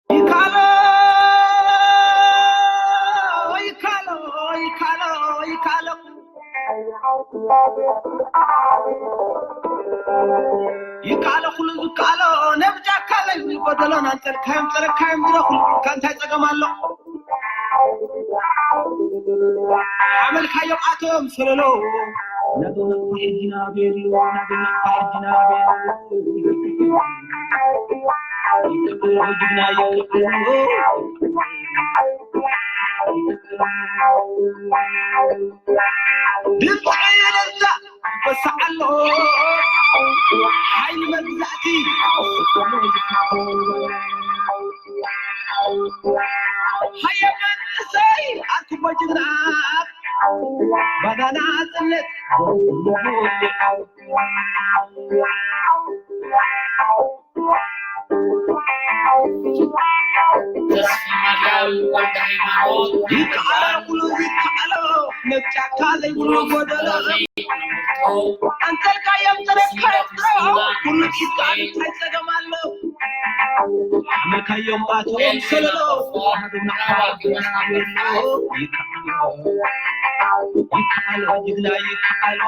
ይካሎ ይካሎ ይካሎ ይካሎ ይካሎ ኩሉ ዝካሎ ነብጃካ ዘይብሉ ጎደሎ ናንጸልካዮም ጸረካዮም ዝረኽሉ ካ እንታይ ጸገም ኣሎ? ሓመልካዮም ኣቶም ሰለሎ ናቶም ናቕፋ ሕጂ ናበየሉ ናቶም ናቕፋ ሕጂ ናበየሉ ይካሎ ጅግና ይካሎ ድምፂ ዕልልታ ይወስዓሎ ሓይሊ መግዛእቲ ሃየ መንእሰይ ኣርክቦ ጅግና ባናና ጽነት ተስፋማርያም ወልደ ሃይማኖት ይከኣሎ ኩሉ ይከኣሎ መብጫካ ዘይብሉ ጎደሎ ኣንተልካዮም ተረካዮ ኩሉ ይከኣል እንታይ ጸገም ኣሎ ኣመልካዮም ኣቶም ሰለሎ ይከኣሎ ጅግና ይከኣሎ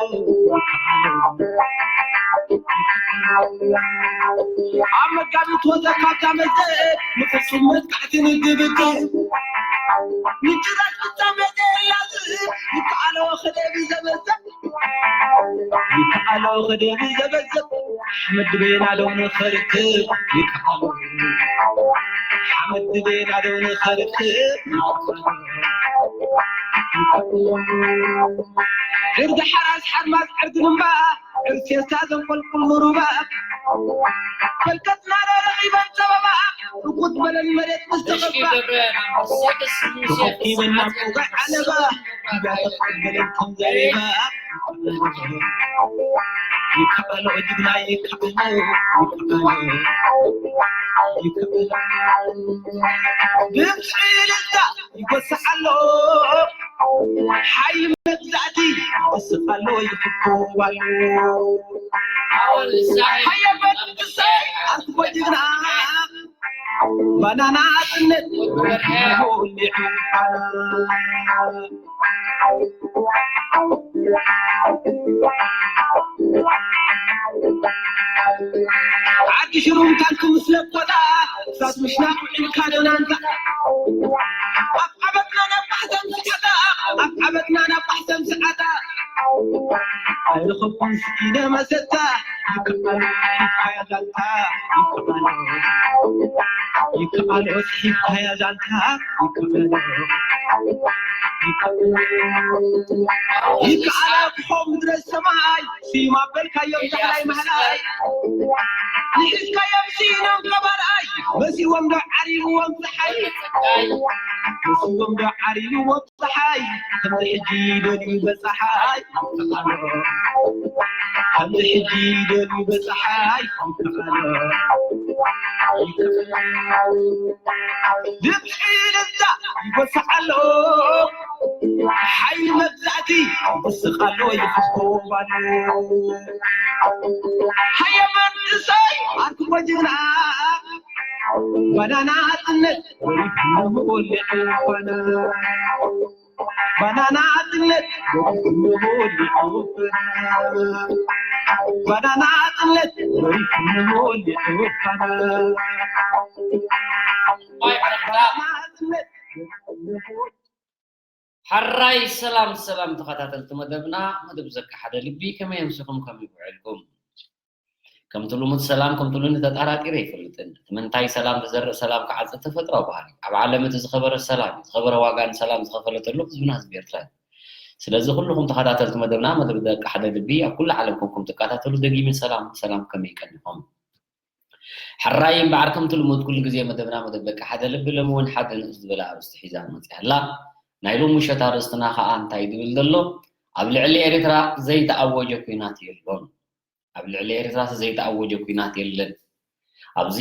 ኣብ መጋቢት ወዘካ ካመዘ ንፍጹም መጥቃዕቲ ንግብግብ ንጭራት ፍጻመ ዘላዝ ይከኣሎ ክደብ ዘበዘብ ይከኣሎ ክደብ ዘበዘብ ሓመድ ቤና ዶ ንኸርክብ ይከኣሎ ሓመድ ቤና ዶ ንኸርክብ ዕርዲ ሓራስ ሓርማዝ ዕርዲ ንምባ ዕርሴሳ ዘንቆልቁል ምሩባ ፈልከትና ዶ ረኺበን ጸበባ ርጉድ በለን መሬት ምስ ተኸባ ተኸኪበን ናብ ቁጋዕ ዓለባ ኪዳ ተቐበለን ከም ዘሬባ ይከኣሎ ጅግና ይከኣሎ ይከኣሎ ይከኣሎ ድምፂ ልልታ ይጎስዕ ኣሎ ሓይሊ መግዛእቲ ይወስኽ ኣሎ ይፍኮብ ኣሎ ሃየ መንእሰይ ኣርክቦ ጅግና ባናና ጽነት ወሊዑ ዓዲ ሽሩም ታንክ ምስ ለቆጣ እሳት ምሽናቕ ውዒልካ ዶናንታ ኣብ ዓመትና ናብ ማሕተም ስዓታ ኣብ ዓመትና ናብ ማሕተም ስዓታ ኣይረኸብኩን ስኢነ መሰታ ይከኣሎ ሂብካያ ዛንታ ይከኣሎ ይከኣሎ ሂብካያ ዛንታ ይከኣሎ ይከኣሎ ይከኣሎ ክኾ ምድረ ሰማይ ስዩም ኣበልካዮም ዳሕላይ ማህላይ ንሒዝካዮም ስኢኖም ገባርኣይ መሲዎም ዶ ዓሪብዎም ፀሓይ መሲዎም ዶ ዓሪብዎም ፀሓይ ከምዚ ሕጂ ደልዩ በፀሓይ ከምዚ ሕጂ ደልዩ በፀሓይ ድምፂ ልዛ ይጎስዕ ኣሎ ሓይሊ መግዛእቲ ይጎስቕ ኣሎ ይፍኮብ ኣሎ ሃየ መንእሰይ ኣርክቦ ጅግና ባናና ጽነት ወሪድኩም ንወልዕ ፋና ባናና ጽነት ወሪድኩም ንወልዕ ፋና ባናና ጽነት ወሪድኩም ንወልዕ ፋና ሓራይ ሰላም ሰላም ተኸታተልቲ መደብና መደብ ዘካ ሓደ ልቢ ከመይ ኣምሲኹም ከመይ ውዕልኩም ከምቲ ልሙድ ሰላም ከምቲ ሉኒ ተጣራጢረ ኣይፈልጥን እቲ ምንታይ ሰላም ዝዘርእ ሰላም ክዓጽድ ተፈጥራዊ ባህሪ ኣብ ዓለም እቲ ዝኸበረ ሰላም እዩ ዝኸበረ ዋጋ ንሰላም ዝኸፈለተሉ ህዝብና ህዝቢ ኤርትራ እዩ ስለዚ ኩልኹም ተኸታተልቲ መደብና መደብ ዘካ ሓደ ልቢ ኣብ ኩሉ ዓለም ኮንኩም ትከታተሉ ደጊመ ሰላም ሰላም ከመይ ቀኒኹም ሕራይ እምበኣር ከምቲ ልሙድ ኩሉ ግዜ መደብና መደብ ደቂ ሓደ ልቢ ሎሚ እውን ሓደ ንእስ ዝበለ ኣርእስቲ ሒዛ መፂኣ ኣላ። ናይ ሎሚ ምሸት ኣርእስትና ከዓ እንታይ ዝብል ዘሎ ኣብ ልዕሊ ኤርትራ ዘይተኣወጀ ኲናት የሎን። ኣብ ልዕሊ ኤርትራ ዘይተኣወጀ ኲናት የለን። ኣብዚ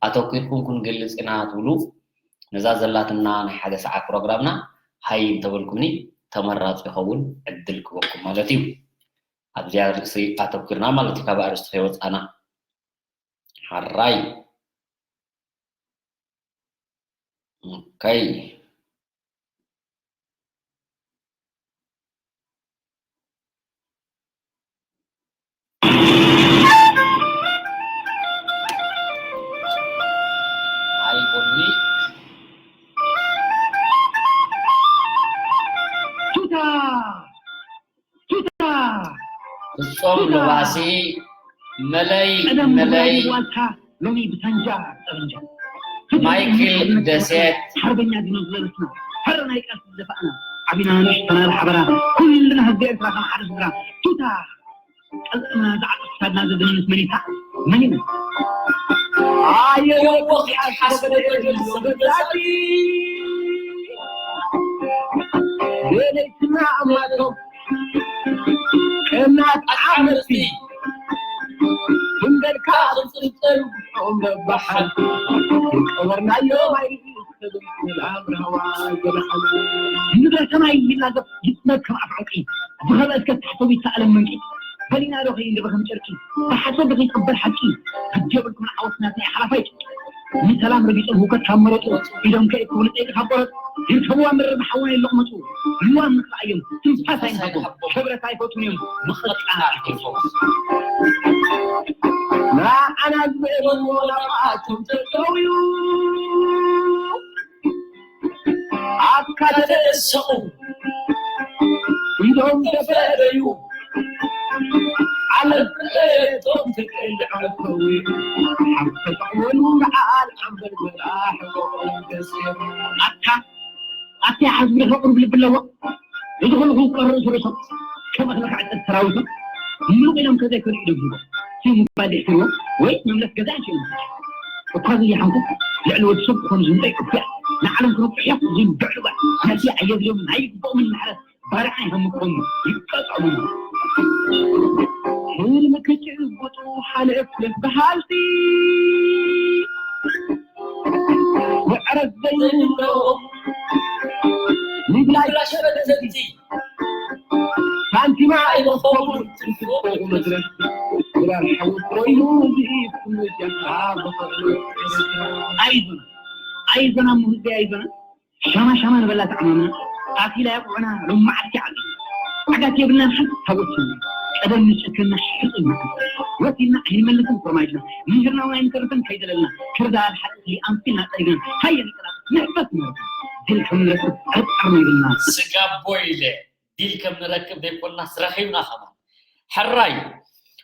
ኣተኲርኩም ክንገልፅ ኢና ትብሉ ነዛ ዘላትና ናይ ሓደ ሰዓት ፕሮግራምና ሃይ እንተበልኩምኒ ተመራፂ ይኸውን፣ ዕድል ክበኩም ማለት እዩ። ኣብዚኣ ርእሲ ኣተኩርና ማለት እዩ፣ ካብ ኣርእስቲ ከይወፃና። ሓራይ። ኦከይ። ኣይቦኒ። ቱታ! ቱታ! ፍጾም ቱታ! ለባሲ መለይ ቀደም መለይ። ብራይ ዋልታ፣ ሎሚ ብሳንጃ ጠበንጃ። ማይክል ደሴት። ሓርበኛ ዲኖ ዝለበስና፣ ሕረ ናይ ቃልሲ ዝደፋእና፣ ዓቢና ንእሽተና ብሓበራ፣ ኩልና ህዝቢ ኤርትራ ከም ሓደ ስድራ። ቱታ! ቀልጥምና ዝዓጥቕ ክሳድና ዘደንስ መኒታ፣ መን እዩ? ኣየወ ወኺ ሓስበ ገዛቲ። ለይትና ኣማቶም ቀናት ዓመቲ። ክንደልካ ክንጽልጥል በባሓንቲ። ቀበርናዮ ማይ ንብረ ሰማይ ይላገብ ይጽመት ከም ኣፍ ዕርቂ። ዝኸበ እስከ ታሕተዊ ይተኣለም መንቂ። በሊና ዶ ከይንድበ ከም ጨርቂ። ብሓሶት ዶ ከይትቕበል ሓቂ። ግዲ የብልኩምን ዓወት ናትና እዩ ሓላፋይ ጭርቂ። ንሰላም ረጊጾም ህውከት ካብ መረጹ። ኢዶም ከይእክቡ ንጸይቂ ካብ ቆረጹ። ይርከብዋ ምርር ብሓውና ይለቕመጹ። ልዋም ንኽርኣዮም ትንፋስ ኣይንሃቦም። ክብረት ኣይፈትዉን እዮም። ምቕጣር ይፈትዉ። ንዓና ዝበልዎ ናብኣቶም ተጠውዩ። ኣፍካ ተደሰቑ፣ ኢዶም ተፈደዩ፣ ዓለም ተለየቶም ተቀልዐተዊ፣ ሓብ ተጠቕመሉ ንዓል ኣንበልበላ ሕቦኦም ደሴም። ኣታ፣ ኣታ ይሓዝብለካ ቁሩብ ልቢ ኣለዎ። እዚ ኩሉ ክውቀር ርእሱ ርእሶም ከም እኽሊ ክዕጸድ ሰራዊቶም ምሉቕ ኢሎም ከዘይከዱ ኢዶም ሂቦም። ስም እኳ ደሕስርዎ ወይ መምለስ ገዛ ኣይሽእሉ። እኳ ዘይሓንኩ ልዕሊ ወዲ ሰብ ክኾኑ ዝምጠይ እኩያ ንዓለም ክነብሑ እዮም ዝንብዕሉ ጓል። ነቲ ኣየድልዮምን ኣይግብኦምን ማሕረት ባርዓ ይሃምኮም ይቀጽዑ። ህልሚ ክጭብጡ ሓለፍ ለፍ በሃልቲ ምዕረት ዘይብሎም ንብላሽ ፈለሰቲ ሳንቲማ ኣይረኸቡን ትንፍቆ መድረስ። ድራር ሓዊ ኮይኑ ዝኢት ምጀካ ብኽእሉ ኣይዞና፣ ኣይዞና እሞ ህዝቢ ኣይዞና። ሻማ ሻማ ንበላ ተዓማምና። ኣኺላ የቑዑና ሎማዓልቲ ዓቢ። ዓጋት የብልናን ሓንቲ ታቦት ስምና። ቀደም ንጨክና ሕርቕ ኢልና። ወሲልና ኣይንመልስን ኮርማጅና። ምህርና እውን ኣይንተርፍን ከይደለልና። ክርዳድ ሓቂ ኣንፊልና ጸሪግና። ሃየ ንቀላቐል ንሕፈስ ንበርታ። ድል ከም ንረክብ ጥርጥር ነይብልና። ስጋቦ ኢለ ዲል ከም ንረክብ ዘይኮንናስ ረኺብና ከማን። ሕራይ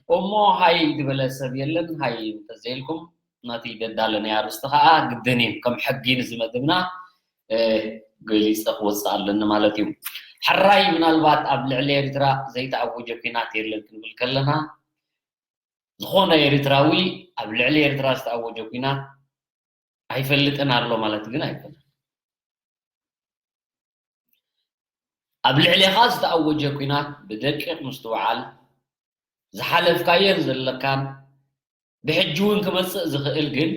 እሞ ሃይ ዝበለ ሰብ የለን። ሃይ እንተዘይልኩም ነቲ ደዳለናይ ኣርእስቲ ከኣ ግድን እዩ ከም ሕጊ ንዚ መደብና፣ እ፣ ገሊጸ ክወጽእ ኣለኒ ማለት እዩ። ሕራይ ምናልባት ኣብ ልዕሊ ኤርትራ ዘይተኣወጀ ኲናት የለን ክንብል ከለና፣ ዝኾነ ኤርትራዊ ኣብ ልዕሊ ኤርትራ ዝተኣወጀ ኲናት ኣይፈልጥን ኣሎ ማለት ግን ኣይኮነን። ኣብ ልዕሌኻ ዝተኣወጀ ኲናት ብደቂቕ ምስትውዓል፣ ዝሓለፍካዮን ዘለካን ብሕጂ እውን ክመጽእ ዝኽእል ግን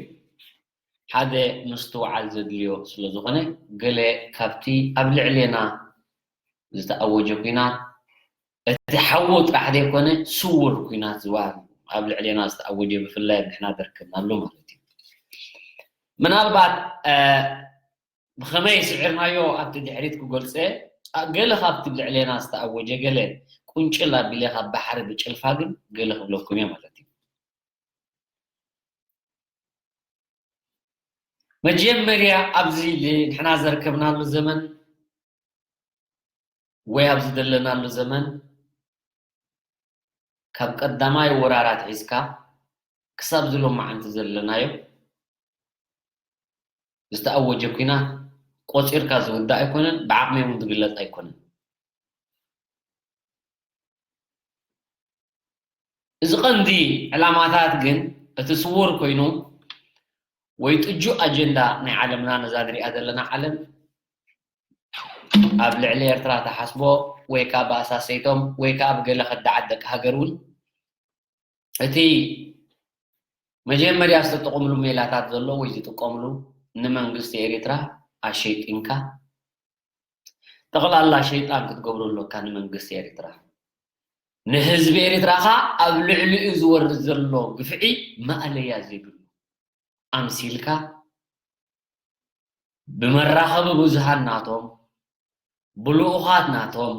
ሓደ ምስትውዓል ዘድልዮ ስለ ዝኾነ፣ ገለ ካብቲ ኣብ ልዕሌና ዝተኣወጀ ኲናት እቲ ሓዉ ጥራሕ ዘይኮነ ስዉር ኲናት ዝባሃል ኣብ ልዕሌና ዝተኣወጀ ብፍላይ ኣብ ንሕና ዘርከብናሉ ማለት እዩ። ምናልባት፣ እ፣ ብኸመይ ስዒርናዮ ኣብቲ ድሕሪት ክገልጸ፣ እ፣ ገለ ካብቲ ኣብ ልዕሌና ዝተኣወጀ ገለ ቁንጭል ኣቢለ ካብ ባሕሪ ብጭልፋ ግን ገለ ክብለኩም እየ ማለት እዩ። መጀመርያ ኣብዚ ል-፣ ንሕና ዘርከብናሉ ዘመን ወይ ኣብዚ ዘለናሉ ዘመን ካብ ቀዳማይ ወራር ኣትሒዝካ ክሳብ ዝሎማዓንቲ ዘለናዮ ዝተኣወጀ ኲናት ቆጺርካ ዝውዳእ ኣይኮነን፣ ብዓቕሚ እውን ዝግለጽ ኣይኮነን። እዚ ቀንዲ ዕላማታት ግን እቲ ስዉር ኮይኑ ወይ ጥጁእ ኣጀንዳ ናይ ዓለምና ነዛ ንሪኣ ዘለና ዓለም ኣብ ልዕሊ ኤርትራ ተሓስቦ ወይ ከኣ ብኣሳሰይቶም ወይ ከኣ ብገለ ከዳዓት ደቂ ሃገር እውን እቲ መጀመርያ ዝተጠቐምሉ ሜላታት ዘሎ ወይ ዝጥቀምሉ ንመንግስቲ ኤርትራ ኣሸይጢንካ ጠቕላላ ሸይጣን ክትገብሮ ኣሎካ ንመንግስቲ ኤርትራ። ንህዝቢ ኤርትራ ኸኣ ኣብ ልዕሊኡ ዝወርድ ዘሎ ግፍዒ ማእለያ ዘይብሉ ኣምሲልካ ብመራኸቢ ብዙሃን ናቶም፣ ብልኡኻት ናቶም፣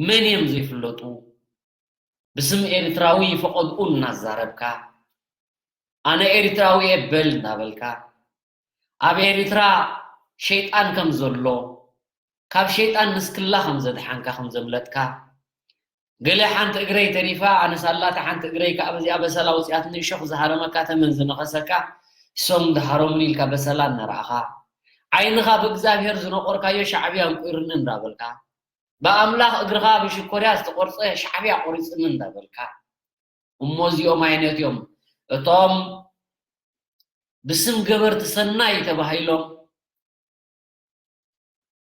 መን እዮም ዘይፍለጡ፣ ብስም ኤርትራዊ ፈቐድኡ እናዛረብካ፣ ኣነ ኤርትራዊ እየ በል እናበልካ፣ ኣብ ኤርትራ ሸይጣን ከም ዘሎ፣ ካብ ሸይጣን ንስክላ ከም ዘድሓንካ፣ ከም ዘምለጥካ፣ ገለ ሓንቲ እግረይ ተሪፋ፣ ኣነስ ኣላ እታ ሓንቲ እግረይ ከኣ በዚኣ በሰላ ወጺኣትኒ፣ እሾኽ ዝሃረመካ፣ ተመን ዝነኸሰካ፣ እሶም ዝሃረሙኒ ኢልካ በሰላ እናረኣኻ፣ ዓይንኻ ብእግዚኣብሄር ዝነቆርካዮ ሻዕብያ ኣንቁርኒ እንዳበልካ፣ ብኣምላኽ እግርኻ ብሽኮርያ ዝተቆርጸ ሻዕብያ ቆሪጽኒ እንዳበልካ፣ እሞ እዚኦም ዓይነት እዮም እቶም ብስም ገበርቲ ሰናይ ተባሂሎም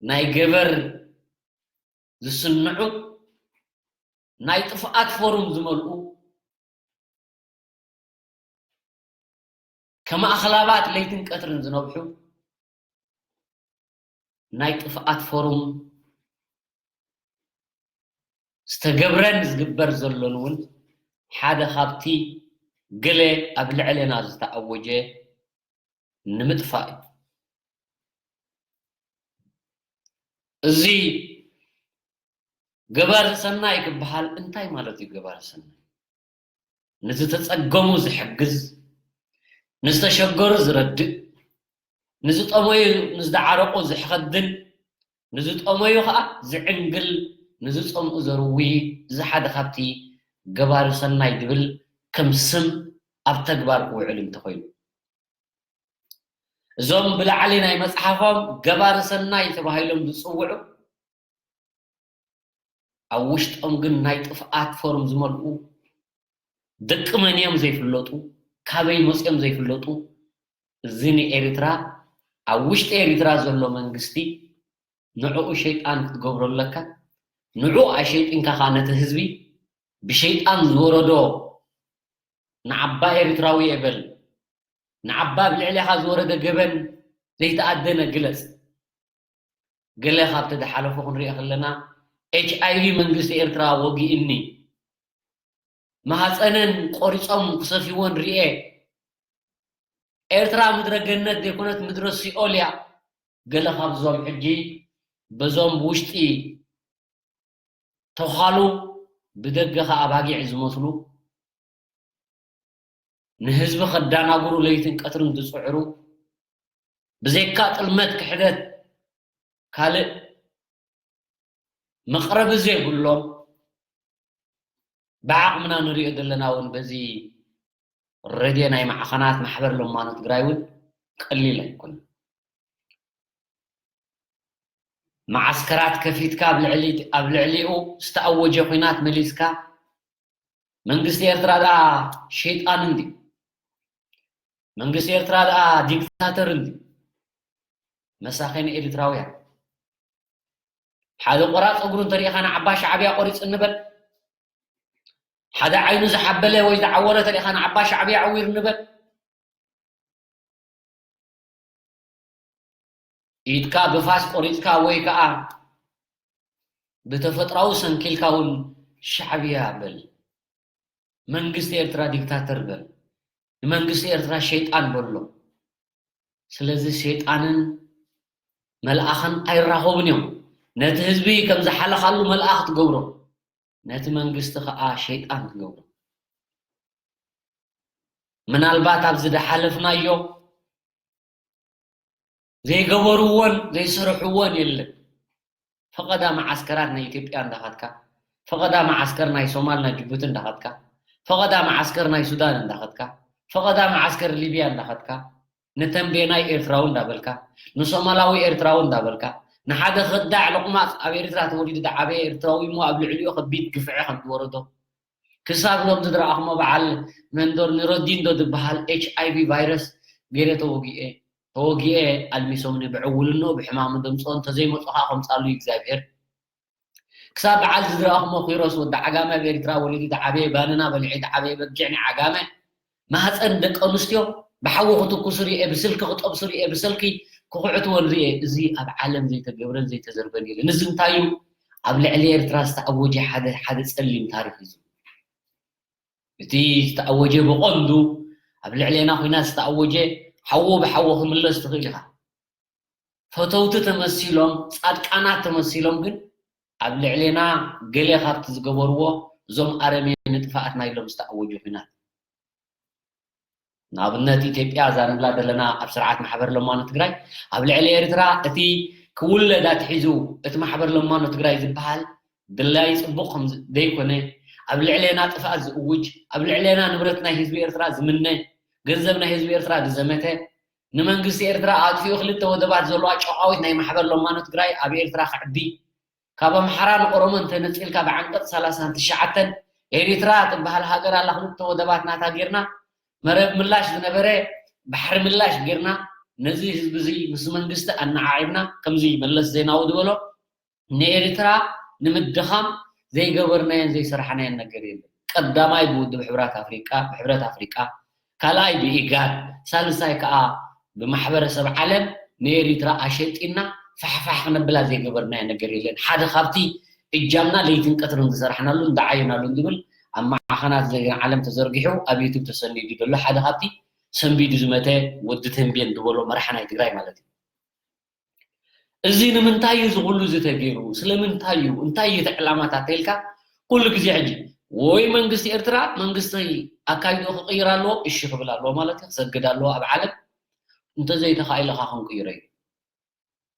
ናይ ገበር ዝስንዑ፣ ናይ ጥፍኣት ፎርም ዝመልኡ፣ ከም ኣኽላባት ለይትን ቀትርን ዝነብሑ፣ ናይ ጥፍኣት ፎርም ዝተገብረን ዝግበር ዘሎን እውን ሓደ ካብቲ ገለ ኣብ ልዕሌና ዝተኣወጀ ንምጥፋእ እዩ። እዚ ገባሪ ሰናይ ክበሃል እንታይ ማለት እዩ? ገባሪ ሰናይ ንዝተጸገሙ ዝሕግዝ፣ ንዝተሸገሩ ዝረድእ፣ ንዝጠመዩ ንዝደዓረቑ ዝሕኸድን፣ ንዝጠመዩ ኸኣ ዝዕንግል፣ ንዝጸምኡ ዘርዊ፣ እዚ ሓደ ካብቲ ገባሪ ሰናይ ዝብል ከም ስም ኣብ ተግባር ክውዕል እንተኾይኑ። እዞም ብላዕሊ ናይ መጽሓፎም ገባሪ ሰናይ ተባሂሎም ዝጽውዑ፣ ኣብ ውሽጦም ግን ናይ ጥፍኣት ፎርም ዝመልኡ፣ ደቂ መን እዮም ዘይፍለጡ፣ ካበይ መጽዮም ዘይፍለጡ፣ እዚ ንኤርትራ፣ ኣብ ውሽጢ ኤርትራ ዘሎ መንግስቲ ንዕኡ ሸይጣን ክትገብሮ ኣለካ። ንዕኡ ኣሸይጢንካ ከኣ ነቲ ህዝቢ ብሸይጣን ዝወረዶ ንዓባ ኤርትራዊ እየ በል፣ ንዓባ ኣብ ልዕሌኻ ዝወረደ ገበን ዘይተኣደነ ግለጽ። ገለ ካብቲ ዝሓለፉ ክንሪኦ ከለና፣ ኤች ኣይ ቪ መንግስቲ ኤርትራ ወጊእኒ፣ ማህፀነን ቆሪጾም ክሰፍይወን ሪኤ፣ ኤርትራ ምድረ ገነት ዘይኮነት ምድረ ሲኦል እያ። ገለ ካብዞም ሕጂ በዞም ብውሽጢ ተዃሉ ብደገ ኸኣ ኣባጊዕ ዝመስሉ ንህዝቢ ከዳናግሩ ለይትን ቀትርን ዝጽዕሩ ብዘይካ ጥልመት ክሕደት ካልእ መቕረቢ ዘይብሎም ብዓቕምና ንሪኦ ዘለና እውን በዚ ሬድዮ ናይ ማዕኸናት ማሕበር ለማኖ ትግራይ እውን ቀሊል ኣይኮነን። መዓስከራት ከፊትካ ኣብ ልዕሊ ኣብ ልዕሊኡ ዝተኣወጀ ኲናት መሊስካ መንግስቲ ኤርትራ ደኣ ሸይጣን እንዲ መንግስቲ ኤርትራ ደኣ ዲክታተር እንዲ መሳኺን ኤርትራውያን ሓደ ቆራፅ ፀጉሩ እንተሪኢኻ ንዓባ ሻዕብያ ቆሪፅ እንበል ሓደ ዓይኑ ዝሓበለ ወይ ዝዓወረ ተሪኢኻ ንዓባ ሻዕብያ ዕዊር እንበል ኢድካ ብፋስ ቆሪጽካ ወይ ከኣ ብተፈጥራዊ ሰንኪልካ እውን ሻዕብያ በል። መንግስቲ ኤርትራ ዲክታተር በል። ንመንግስቲ ኤርትራ ሸይጣን በሎ። ስለዚ ሸይጣንን መልኣኽን ኣይራኸቡን እዮም። ነቲ ህዝቢ ከም ዝሓለኻሉ መልኣኽ ትገብሮ፣ ነቲ መንግስቲ ከኣ ሸይጣን ትገብሮ። ምናልባት ኣብዚ ዝሓለፍናዮ ዘይገበርዎን ዘይሰርሕዎን የለን። ፈቐዳ መዓስከራት ናይ ኢትዮጵያ እንዳኸድካ፣ ፈቐዳ መዓስከር ናይ ሶማል ናይ ጅቡቲ እንዳኸድካ፣ ፈቐዳ መዓስከር ናይ ሱዳን እንዳኸድካ፣ ፈቐዳ መዓስከር ሊብያ እንዳኸድካ፣ ንተንቤናይ ኤርትራዊ እንዳበልካ፣ ንሶማላዊ ኤርትራዊ እንዳበልካ፣ ንሓደ ከዳዕ ሎቕማጽ ኣብ ኤርትራ ተወሊዱ ዝዓበየ ኤርትራዊ እሞ ኣብ ልዕሊኡ ከቢድ ግፍዒ ከም ዝወረዶ፣ ክሳብ ሎም ዝረኣኹሞ በዓል መንዶር ኑረዲን ዶ ዝበሃል ኤች ኣይ ቪ ቫይረስ ገይረ ተወጊኤ ተወጊኤ ኣልሚሶምኒ ብዕውልንኡ ብሕማሙ ደምፅኦ እንተዘይመፁ ከዓ ከምፃሉ እግዚኣብሔር ክሳብ በዓል ዝረኣኹሞ ኪሮስ ወዲ ዓጋመ ኣብ ኤርትራ ወሊዱ ዝዓበየ ባንና በሊዑ ዝዓበየ በጊዕ ናይ ዓጋመ ማህፀን ደቂ ኣንስትዮ ብሓዊ ክትኩሱ ርኤ ብስልኪ ክጠብሱ ርኤ ብስልኪ ክኹዕትዎ ንርኤ። እዚ ኣብ ዓለም ዘይተገብረን ዘይተዘርበን የለን። እዚ እንታይ እዩ? ኣብ ልዕሊ ኤርትራ ዝተኣወጀ ሓደ ሓደ ጸሊም ታሪኽ እዩ። እቲ ዝተኣወጀ ብቐንዱ ኣብ ልዕሌና ኲናት ዝተኣወጀ ሓዎ ብሓዎ ክምለስ ትኽእል ኢኻ። ፈተውቲ ተመሲሎም፣ ጻድቃናት ተመሲሎም ግን ኣብ ልዕሌና ገለ ካብቲ ዝገበርዎ እዞም ኣረሜን ንጥፍኣትና ኢሎም ዝተኣወጀ ኲናት። ንኣብነት ኢትዮጵያ እዛ ንብላ ዘለና ኣብ ስርዓት ማሕበር ለማኖ ትግራይ ኣብ ልዕሊ ኤርትራ እቲ ክውለድ ኣትሒዙ እቲ ማሕበር ለማኖ ትግራይ ዝበሃል ድላይ ጽቡቕ ከም ዝ-፣ ዘይኮነ ኣብ ልዕሌና ጥፍኣት ዝእውጅ ኣብ ልዕሌና ንብረት ናይ ህዝቢ ኤርትራ ዝምነ ገንዘብ ናይ ህዝቢ ኤርትራ ዝዘመተ ንመንግስቲ ኤርትራ ኣጥፊኡ ክልተ ወደባት ዘለዋ ጨቋዊት ናይ ማሕበር ለማኖ ትግራይ ኣብ ኤርትራ ክዕቢ ካብ ኣምሓራ ንኦሮሞ እንተነጺልካ ብዓንቀጽ ሰላሳን ትሽዓተን ኤሪትራ ትበሃል ሃገር ኣላ ክልተ ወደባት ናታ ጌርና መረብ ምላሽ ዝነበረ ባሕሪ ምላሽ ጌርና ነዚ ህዝቢ እዚ ምስ መንግስቲ ኣነዓዒብና ከምዚ መለስ ዜናዊ ዝበሎ ንኤሪትራ ንምድኻም ዘይገበርናዮን ዘይሰራሕናዮን ነገር የለን። ቀዳማይ ብውድብ ሕብራት ኣፍሪቃ ብሕብረት ኣፍሪቃ ካልኣይ ብኢጋድ ሳልሳይ ከዓ ብማሕበረሰብ ዓለም ንኤሪትራ ኣሸጢና ፋሕፋሕ ክነብላ ዘይገበርናዮ ነገር የለን። ሓደ ካብቲ እጃምና ለይትን ቀትርን ዝሰራሕናሉን ዝዓየናሉን ዝብል ኣብ ማዕኸናት ዜና ዓለም ተዘርጊሑ ኣብ ዩቱብ ተሰኒዱ ዘሎ ሓደ ካብቲ ሰንቢዱ ዝመተ ወዲ ተንቤን ዝበሎ መራሒ ናይ ትግራይ ማለት እዩ። እዚ ንምንታይ እዩ እዚ ኩሉ እዚ ተገይሩ? ስለምንታይ እዩ? እንታይ እዩ እቲ ዕላማታት ተልካ? ኩሉ ግዜ ሕጂ ወይ መንግስቲ ኤርትራ መንግስቲ ኣካይዶ ክቕይር ኣለዎ፣ እሺ ክብል ኣለዎ ማለት እዩ፣ ክሰግድ ኣለዎ ኣብ ዓለም። እንተዘይተኻኢለ ኸዓ ክንቅይሮ እዩ።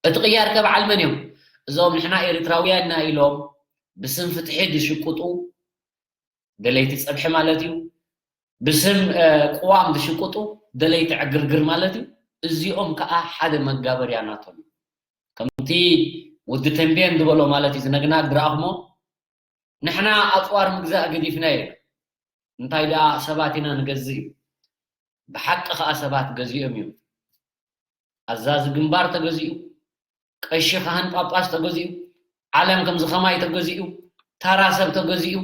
እቲ ቅያር ከ በዓል መን እዮም? እዞም ንሕና ኤርትራውያን ኢና ኢሎም ብስም ፍትሒ ዝሽቅጡ ደለይቲ ጸብሒ ማለት እዩ። ብስም እ፣ ቅዋም ዝሽቅጡ ደለይቲ ዕግርግር ማለት እዩ። እዚኦም ከኣ ሓደ መጋበርያ ናቶም እዩ። ከምቲ ወዲ ተንቤን ዝበሎ ማለት እዩ፣ ዝነግናግ ድረኣኹሞ ንሕና ኣጽዋር ምግዛእ ገዲፍና እዩ። እንታይ ደኣ ሰባት ኢና ንገዝእ እዩ። ብሓቂ ከኣ ሰባት ገዚኦም እዮም። ኣዛዚ ግንባር ተገዚኡ፣ ቀሺ ካህን ጳጳስ ተገዚኡ፣ ዓለም ከምዚ ከማይ ተገዚኡ፣ ታራ ሰብ ተገዚኡ፣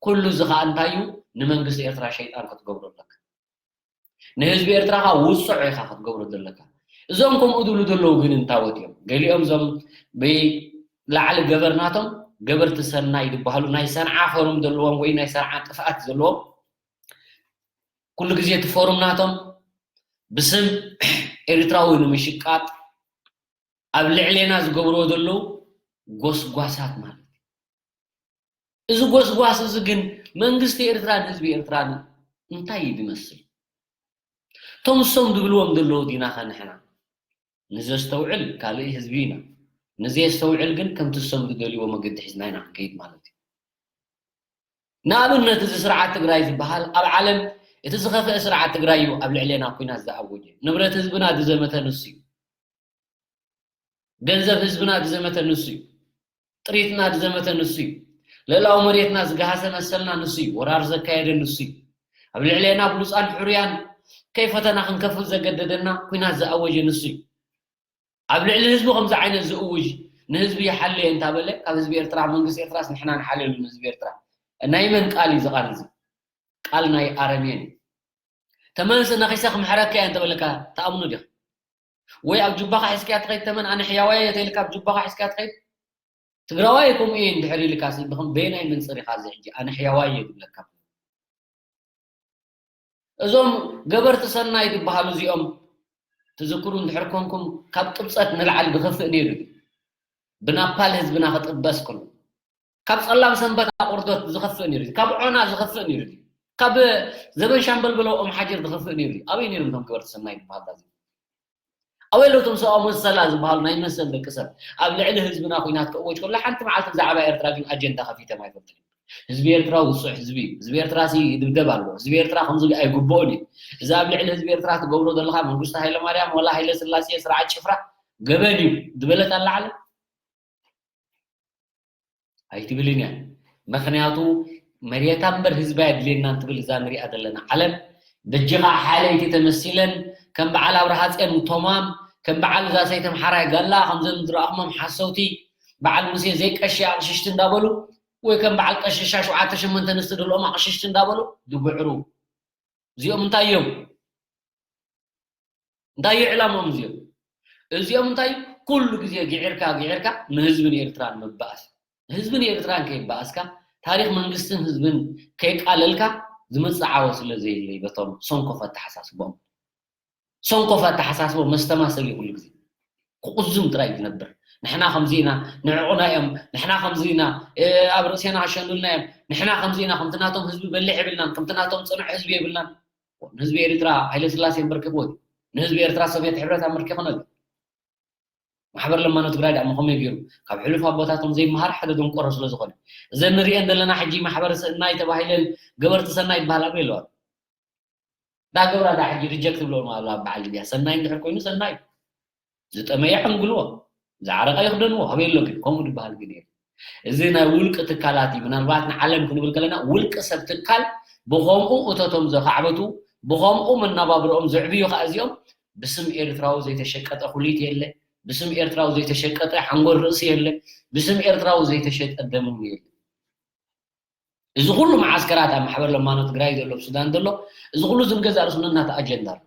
ኩሉ እዚ ከኣ እንታይ እዩ? ንመንግስቲ ኤርትራ ሸይጣን ክትገብሮ ኣለካ። ንህዝቢ ኤርትራ ከኣ ውጹዕ ኢኻ ክትገብሮ ዘለካ። እዞም ከምኡ ዝብሉ ዘለዉ ግን እንታወት እዮም? ገሊኦም እዞም ብላዕሊ ገበር ናቶም ገበርቲ ሰናይ ዝበሃሉ ናይ ሰንዓ ፈሩም ዘለዎም ወይ ናይ ሰንዓ ጥፍኣት ዘለዎም ኩሉ ግዜ እቲ ፎሩም ናቶም ብስም ኤርትራዊ ንምሽቃጥ ኣብ ልዕሌና ዝገብርዎ ዘለዉ ጎስጓሳት ማለት እዩ። እዚ ጎስጓስ እዚ ግን መንግስቲ ኤርትራን ህዝቢ ኤርትራን እንታይ እዩ ዝመስል? እቶም እሶም ዝብልዎም ዘለዉ ዲና ኸ ንሕና? ንዘስተውዕል ካልእ ህዝቢ ኢና። ንዘየስተውዕል ግን ከምቲ እሶም ዝደልይዎ መገዲ ሒዝና ኢና ክንከይድ ማለት እዩ። ንኣብነት እዚ ስርዓት ትግራይ ዝበሃል ኣብ ዓለም እቲ ዝኸፍአ ስርዓት ትግራይ እዩ ኣብ ልዕሌና ኲናት ዝኣወጀ። ንብረት ህዝብና ዝዘመተ ንሱ እዩ። ገንዘብ ህዝብና ዝዘመተ ንሱ እዩ። ጥሪትና ዝዘመተ ንሱ እዩ። ልእላዊ መሬትና ዝገሃሰ መሰልና ንሱ እዩ። ወራር ዘካየደ ንሱ እዩ። ኣብ ልዕሌና ብሉፃን ሕሩያን ከይፈተና ክንከፍል ዘገደደና ኲናት ዝኣወጀ ንሱ እዩ። ኣብ ልዕሊ ህዝቢ ከምዚ ዓይነት ዝእውጅ ንህዝቢ ይሓልዮ እንታበለ ካብ ህዝቢ ኤርትራ መንግስቲ ኤርትራስ ንሕና ንሓልየሉ ንህዝቢ ኤርትራ ናይ መን ቃል እዩ እዚ ቃል እዚ? ቃል ናይ ኣረሜን እዩ። ተመንስ ነኺሰ ክምሕረካ እየ እንተበለካ ትኣምኖ ዲኻ? ወይ ኣብ ጁባኻ ሒዝካያ ትኸይድ ተመን ኣነ ሕያዋይ እየ ተይልካ ኣብ ጁባኻ ሒዝካያ ትኸይድ? ትግራዋይ ከምኡ እየ እንድሕር ኢልካ ሲ ብኸም በየናይ መንፅር ኢኻ እዚ ሕጂ ኣነ ሕያዋይ እየ ዝብለካ? እዞም ገበርቲ ሰናይ ዝበሃሉ እዚኦም ትዝክሩ እንድሕር ኮንኩም ካብ ቅብፀት ንላዕሊ ዝኸፍእ ነይሩ እዩ። ብናፓል ህዝብና ክጥበስ ከሎ ካብ ፀላም ሰንበት ኣቑርደት ዝኸፍእ ነይሩ እዩ። ካብ ዖና ዝኸፍእ ነይሩ እዩ። ካብ ዘበን ሻምበል ብለው ኦም ሓጀር ዝኸፍእ ነይሩ እዩ። ኣበይ ነይሮም እቶም ገበርቲ ሰናይ ዝበሃሉ ዳዚ? ኣበይ ኣለውቶም ሰብኣዊ መሰላ ዝበሃሉ ናይ መሰል ደቂ ሰብ ኣብ ልዕሊ ህዝብና ኩናት ክእወጅ ከሎ ሓንቲ መዓልቲ ብዛዕባ ኤርትራ ግን ኣጀንዳ ከፊቶም ኣይፈልጥን። ህዝቢ ኤርትራ ውፁዕ ህዝቢ እዩ። ህዝቢ ኤርትራ ሲ ይድብደብ ኣሎ። ህዝቢ ኤርትራ ከምዚ ኣይግብኦን እዩ። እዚ ኣብ ልዕሊ ህዝቢ ኤርትራ ትገብሮ ዘለካ መንግስቱ ሃይለማርያም ወላ ሃይለ ስላሴ ስርዓት ጭፍራ ገበን እዩ ዝበለት ኣላ ዓለም? ኣይትብልን እያ። ምክንያቱ መሬታ እምበር ህዝቢ ኣየድልየናን ትብል እዛ ንሪኣ ዘለና ዓለም በጂ ከዓ ሓለይቲ ተመሲለን ከም በዓል ኣብርሃፅዮን ቶማም ከም በዓል እዛ ሰይተምሓራይ ጋላ ከምዘን ዝረኣኹሞም ሓሰውቲ በዓል ሙሴ ዘይቀሺ ኣቕሽሽቲ እንዳበሉ ወይ ከም በዓል ቀሽሻ ሸውዓተ ሸሞንተ ኣንስቲ ዘለኦም ኣቕሽሽቲ እንዳበሉ ዝጉዕሩ እዚኦም እንታይ እዮም? እንታይ እዩ ዕላምኦም እዚኦም? እዚኦም እንታይ ኩሉ ግዜ ግዒርካ ግዒርካ ንህዝብን ኤርትራን ምባኣስ፣ ህዝብን ኤርትራን ከይባኣስካ፣ ታሪኽ መንግስትን ህዝብን ከይቃለልካ ዝመጽእ ዓወት ስለ ዘየለይ በቶም ሰንኮፍ ኣተሓሳስቦም። ሰንኮፍ ኣተሓሳስቦ መስተማሰል እዩ ኩሉ ግዜ። ክቕዝም ጥራይ ዝነብር። ንሕና ከምዚ ኢና፣ ንዕቑና እዮም፣ ንሕና ከምዚ ኢና፣ እ፣ ኣብ ርእሴና ኣሸንዱልና እዮም፣ ንሕና ከምዚ ኢና፣ ከምቲ ናቶም ህዝቢ በሊሕ የብልናን፣ ከምቲ ናቶም ጽኑዕ ህዝቢ የብልናን። ንህዝቢ ኤርትራ ሃይለ ስላሴ ኣንበርኪኽዎ እዩ። ንህዝቢ ኤርትራ ሶቭየት ሕብረት ኣንበርኪኹ ነበር። ማሕበር ለማኖ ትግራይ ደኣ ከመይ ገይሩ ካብ ሕሉፍ ኣቦታቶም ዘይመሃር ሓደ ደንቆሮ ስለ ዝኾነ። እዘን ንሪኤን ዘለና ሕጂ ማሕበር ሰናይ ተባሂለን ገበርቲ ሰናይ ይበሃል ኣሎ። ዳገብራ ዳ ሕጂ ሪጀክት ብሎ ኣሎ ኣብ በዓል ሊብያ። ሰናይ እንድሕር ኮይኑ ሰናይ እዩ። ዝጠመየ ሓንግልዎ፣ ዝዓረቐ ይኽደንዎ። ኣበይ ኣሎ ግን? ከምኡ ዝበሃል ግን የለን። እዚ ናይ ውልቂ ትካላት እዩ። ምናልባት ንዓለም ክንብል ከለና ውልቂ ሰብ ትካል ብኸምኡ እቶቶም ዘኻዕበቱ፣ ብኸምኡ መነባብሮኦም ዘዕብዩ ኸዓ እዚኦም ብስም ኤርትራዊ ዘይተሸቀጠ ኩሊት የለ፣ ብስም ኤርትራዊ ዘይተሸቀጠ ሓንጎል ርእሲ የለ፣ ብስም ኤርትራዊ ዘይተሸጠ ደም እውን የለ። እዚ ኩሉ መዓስከራት ኣብ ማሕበር ለማኖ ትግራይ ዘሎ፣ ኣብ ሱዳን ዘሎ፣ እዚ ኩሉ ዝንገዛእ ርእሱ ነናተ ኣጀንዳ ኣሎ።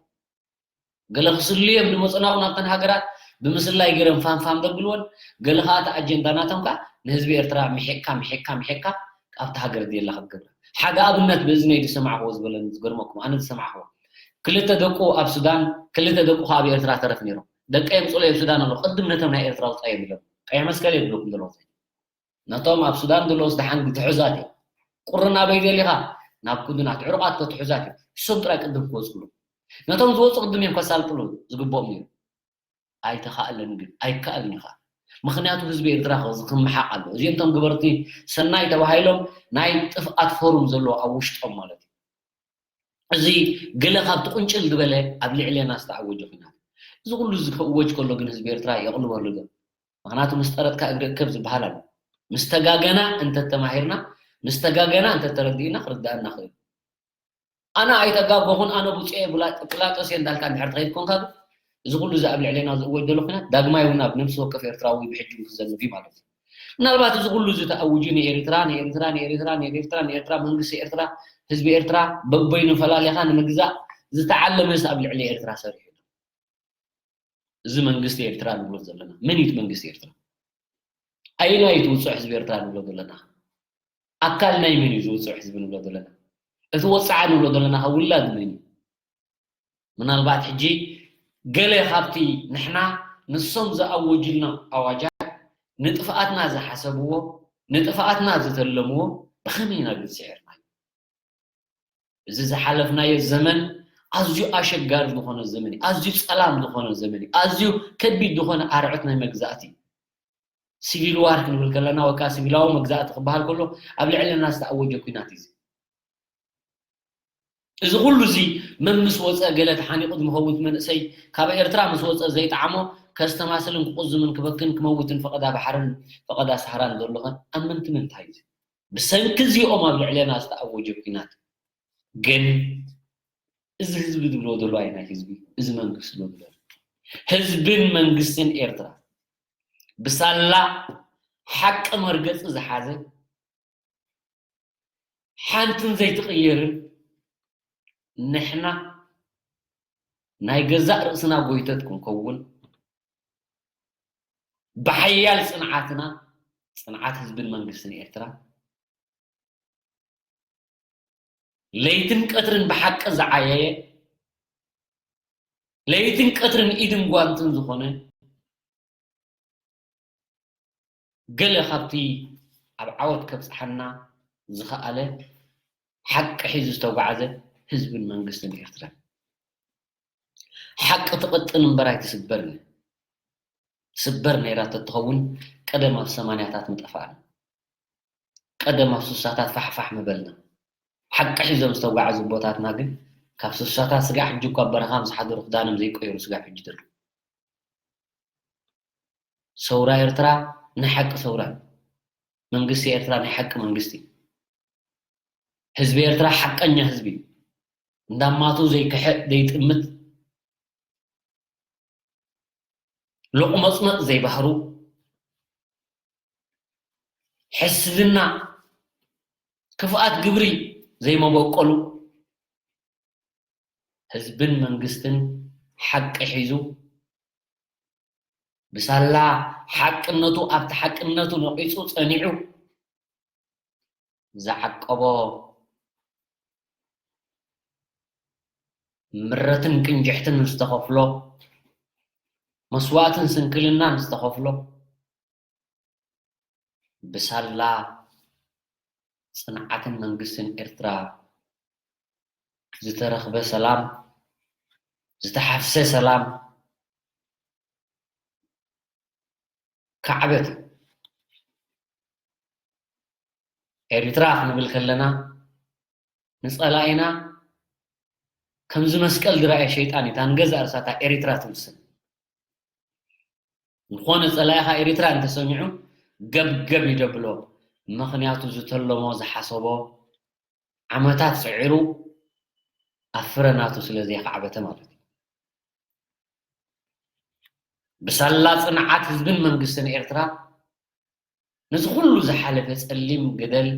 ገለ ክስልዮም ዝመፁ ናብኡ ናብተን ሃገራት ብምስላይ ገይሮም ፋም ፋም ዘብልወን፣ ገለ ከዓ እቲ ኣጀንዳ ናቶም ከዓ ንህዝቢ ኤርትራ ምሒቅካ ምሒቅካ ምሒቅካ ኣብቲ ሃገር ዘየላ ክትገብራ። ሓደ ኣብነት ብእዝነይ ዝሰማዕክዎ ዝበለኒ ዝገርመኩም፣ ኣነ ዝሰማዕክዎ፣ ክልተ ደቁ ኣብ ሱዳን፣ ክልተ ደቁ ከዓ ኣብ ኤርትራ ተረፍ ነይሮም። ደቀይ የምፅለይ ኣብ ሱዳን ኣሎ፣ ቅድም ነቶም ናይ ኤርትራ ውፃዮም ኢሎም ቀይሕ መስቀል የብልኩም ዘለዉ። ነቶም ኣብ ሱዳን ዘለዉስ ደሓን ትሑዛት እዮም። ቁሪ ናበይ ደሊኻ? ናብ ኩዱናት ዕሩቓት ትሑዛት እዮም። እሶም ጥራይ ቅድም ክወፅሉ፣ ነቶም ዝወፁ ቅድም እዮም ከሳልጥሉ ዝግብኦም ነይሩ። ኣይተኻእለን ግን፣ ኣይከኣልን እዩ ከዓ። ምኽንያቱ ህዝቢ ኤርትራ ክምሓቕ ኣሎ። እዚኦም እቶም ግበርቲ ሰናይ ተባሂሎም ናይ ጥፍኣት ፎርም ዘለዎ ኣብ ውሽጦም ማለት እዩ። እዚ ገለ ካብቲ ቁንጭል ዝበለ ኣብ ልዕሌና ዝተኣወጀ ኲናት። እዚ ኩሉ እዚ ክእወጅ ከሎ ግን ህዝቢ ኤርትራ የቕልበሉ ዶ? ምኽንያቱ ምስ ጠረጥካ እግሪ እከብ ዝበሃል ኣሎ። ምስ ተጋገና እንተተማሂርና፣ ምስ ተጋገና እንተተረዲእና ክርድኣና ክእል። ኣነ ኣይተጋገኹን፣ ኣነ ብፁዕ እየ፣ ብላ-፣ ጲላጦስ እየ እንዳልካ እንድሕር ትኸይድ ኮንካ ግን፣ እዚ ኩሉ እዚ ኣብ ልዕሌና ዝእወጅ ዘሎ ኲናት ዳግማይ እውን ኣብ ነፍሲ ወከፍ ኤርትራዊ ብሕጂ ክዘንብ እዩ ማለት እዩ። ምናልባት እዚ ኩሉ እዚ ተኣውጁ ንኤርትራ፣ ንኤርትራ፣ ንኤርትራ፣ ንኤርትራ፣ ንኤርትራ፣ መንግስቲ ኤርትራ፣ ህዝቢ ኤርትራ በበይኑ ፈላሊኻ ንምግዛእ ዝተዓለመስ ኣብ ልዕሊ ኤርትራ ሰሪሑ ኣሎ። እዚ መንግስቲ ኤርትራ ንብሎ ዘለና፣ መን እዩ እቲ መንግስቲ ኤርትራ? ኣየናይ እዩ እቲ ውጹዕ ህዝቢ ኤርትራ ንብሎ ዘለና? ኣካል ናይ መን እዩ እዚ ውጹዕ ህዝቢ ንብሎ ዘለና? እቲ ወጽዓ ንብሎ ዘለና ከ ውላድ መን እዩ? ምናልባት ሕጂ ገለ ካብቲ ንሕና ንሶም ዝኣወጁልና ኣዋጃት ንጥፍኣትና ዝሓሰብዎ፣ ንጥፍኣትና ዝተለምዎ ብኸመይ ኢና ግን ስዒርናዮ? እዚ ዝሓለፍናዮ ዘመን ኣዝዩ ኣሸጋሪ ዝኾነ ዘመን እዩ። ኣዝዩ ጸላም ዝኾነ ዘመን እዩ። ኣዝዩ ከቢድ ዝኾነ ኣርዑት ናይ መግዛእቲ እዩ። ሲቪል ዋር ክንብል ከለና ወይ ከዓ ሲቪላዊ መግዛእቲ ክበሃል ከሎ ኣብ ልዕለና ዝተኣወጀ ኲናት እዩ። እዚ ኩሉ እዚ መን ምስ ወፀ ገለ ተሓኒቑ ዝምኸውት መንእሰይ ካብ ኤርትራ ምስ ወፀ ዘይጠዓሞ ከስተማስልን ክቑዝምን ክበክን ክመውትን ፈቐዳ ባሕርን ፈቐዳ ሰሃራን ዘሎ ኸ ኣብ ምንቲ ምንታይ እዩ? ብሰንኪ እዚኦም ኣብ ልዕሌና ዝተኣወጀ ኲናት ግን እዚ ህዝቢ ዝብሎ ዘሎ ኣይናይ ህዝቢ፣ እዚ መንግስቲ ዝብሎ ዘሎ ህዝብን መንግስትን ኤርትራ ብሳላ ሓቂ መርገፂ ዝሓዘ ሓንትን ዘይትቕየርን ንሕና ናይ ገዛእ ርእስና ጎይተት ክንከውን ብሓያል ጽንዓትና፣ ጽንዓት ህዝብን መንግስትን ኤርትራ፣ ለይትን ቀትርን ብሓቂ ዝዓየየ፣ ለይትን ቀትርን ኢድን ጓንትን ዝኾነ፣ ገለ ካብቲ ኣብ ዓወት ከብጽሓና ዝኸኣለ ሓቂ ሒዙ ዝተጓዕዘ ህዝብን መንግስትን ኤርትራ። ሓቂ ትቕጥን እምበር ኣይትስበርን። ትስበር ነይራ ተትኸውን ቀደም ኣብ ሰማንያታት ምጠፋእና። ቀደም ኣብ ስሳታት ፋሕፋሕ ምበልና። ሓቂ ሒዞም ዝተጓዓዙ ኣቦታትና ግን ካብ ስሳታት ስጋዕ ሕጂ እኳ ኣብ በረኻ ምስ ሓደሩ ክዳኖም ዘይቀየሩ ስጋዕ ሕጂ ዘለዉ። ሰውራ ኤርትራ ናይ ሓቂ ሰውራ እዩ። መንግስቲ ኤርትራ ናይ ሓቂ መንግስቲ እዩ። ህዝቢ ኤርትራ ሓቀኛ ህዝቢ እዩ። እንዳማቱ ዘይክሕእ ዘይጥምት፣ ሎቕመጽመጽ ዘይባህሩ፣ ሕስድና፣ ክፍኣት ግብሪ ዘይመበቆሉ፣ ህዝብን መንግስትን ሓቂ ሒዙ ብሳላ ሓቅነቱ ኣብቲ ሓቅነቱ ነቒጹ ጸኒዑ ዝዓቀቦ ምረትን ቅንጅሕትን ዝተኸፍሎ፣ መስዋእትን ስንክልናን ዝተኸፍሎ፣ ብሳላ ጽንዓትን መንግስትን ኤርትራ ዝተረኽበ ሰላም፣ ዝተሓፍሰ ሰላም፣ ካዕበት እዩ። ኤሪትራ ክንብል ከለና ንጸላኢና ከምዚ መስቀል ዝረኣየ ሸይጣን እዩ። እታ ንገዛእ ርእሳታ ኤሪትራ ትምስል። ዝኾነ ጸላኢኻ ኤሪትራ እንተሰሚዑ ገብገብ ይደብሎ። ምኽንያቱ ዝተለሞ ዝሓሰቦ ዓመታት ጽዒሩ ኣብ ፍረ ናቱ ስለ ዘይኻዕበተ ማለት እዩ። ብሳላ ጽንዓት ህዝብን መንግስትን ኤርትራ ነዚ ኩሉ ዝሓለፈ ጸሊም ገደል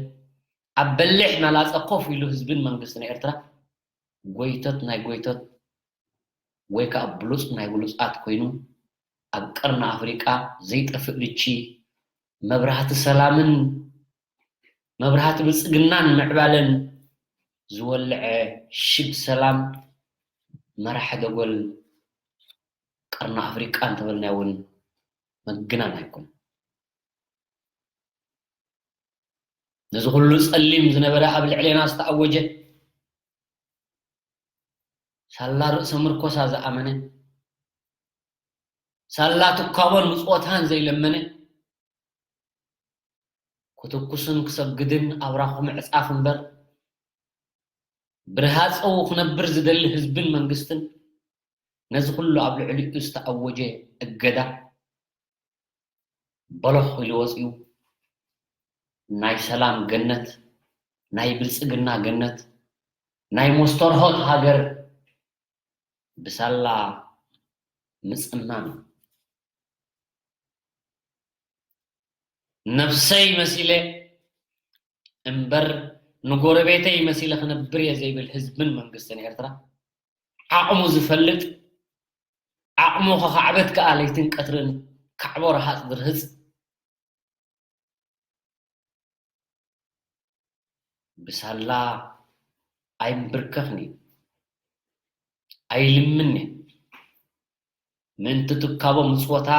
ኣብ በሊሕ መላጸ ኮፍ ኢሉ ህዝብን መንግስትን ኤርትራ ጎይቶት ናይ ጎይቶት ወይ ከዓ ብሉጽ ናይ ብሉጻት ኮይኑ ኣብ ቀርኒ ኣፍሪቃ ዘይጠፍእ ልቺ መብራህቲ ሰላምን መብራህቲ ብልጽግናን ምዕባለን ዝወልዐ ሽግ ሰላም መራሒ ደጎል ቀርኒ ኣፍሪቃ እንተበልና እውን ምግናን ኣይኮነን። ነዚ ኩሉ ጸሊም ዝነበረ ኣብ ልዕሌና ዝተኣወጀ ሳላ ርእሰ ምርኮሳ ዝኣመነ ሳላ ትካቦን ምጽወታን ዘይለመነ ክትኩስን ክሰግድን ኣብራኹ ምዕጻፍ እምበር ብርሃጸው ክነብር ዝደሊ ህዝብን መንግስትን ነዚ ኩሉ ኣብ ልዕሊኡ ዝተኣወጀ እገዳ በሎኽ ኢሉ ወፂኡ ናይ ሰላም ገነት፣ ናይ ብልፅግና ገነት፣ ናይ መስተርሆት ሃገር ብሳላ ምፅማም እዩ። ነብሰይ መሲለ እምበር ንጎረቤተይ መሲለ ክነብር እየ ዘይብል ህዝብን መንግስትን ኤርትራ ዓቕሙ ዝፈልጥ፣ ዓቕሙ ከኻዕበት ከኣ ለይትን ቀትርን ካዕቦ ረሃጽ ዝርህጽ ብሳላ ኣይምብርከኽን እዩ፣ ኣይልምን እዩ። ምእንቲ ትካቦ ምጽወታ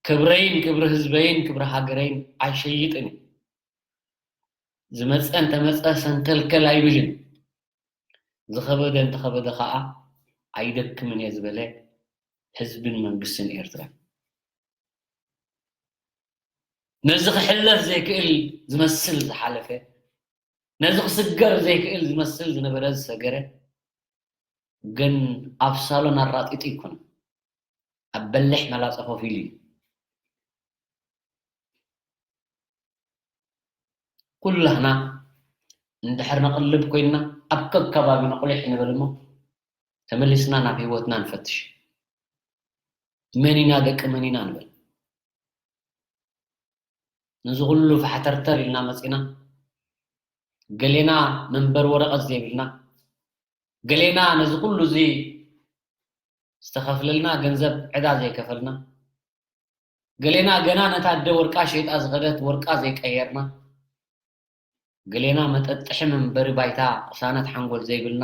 ክብረይን ክብሪ ህዝበይን ክብሪ ሃገረይን ኣይሸይጥን እዩ። ዝመጸ እንተመጸ ሰንከልከል ኣይብልን። ዝኸበደ እንተኸበደ ኸኣ ኣይደክምን እየ ዝበለ ህዝብን መንግስትን ኤርትራ። ነዚ ክሕለፍ ዘይክእል ዝመስል ዝሓለፈ፣ ነዚ ክስገር ዘይክእል ዝመስል ዝነበረ ዝሰገረ፣ ግን ኣብ ሳሎን ኣራጢጡ ኣይኮነን። ኣብ በሊሕ መላጸ ኮፍ ኢሉ እዩ። ኩላህና እንድሕር ነቕልብ ኮይንና ኣብ ከከባቢና ቁሊሕ ንበል እሞ ተመሊስና ናብ ህይወትና ንፈትሽ። መን ኢና ደቂ መን ኢና ንበል። ነዚ ኩሉ ፋሕተርተር ኢልና መጺና፣ ገሌና መንበሪ ወረቐት ዘይብልና፣ ገሌና ነዚ ኩሉ እዚ ዝተኸፍለልና ገንዘብ ዕዳ ዘይከፈልና፣ ገሌና ገና ነታ ኣደ ወርቃ ሸይጣ ዝኸደት ወርቃ ዘይቀየርና፣ ገሌና መጠጥሒ መንበሪ ባይታ ቅሳነት ሓንጎል ዘይብልና፣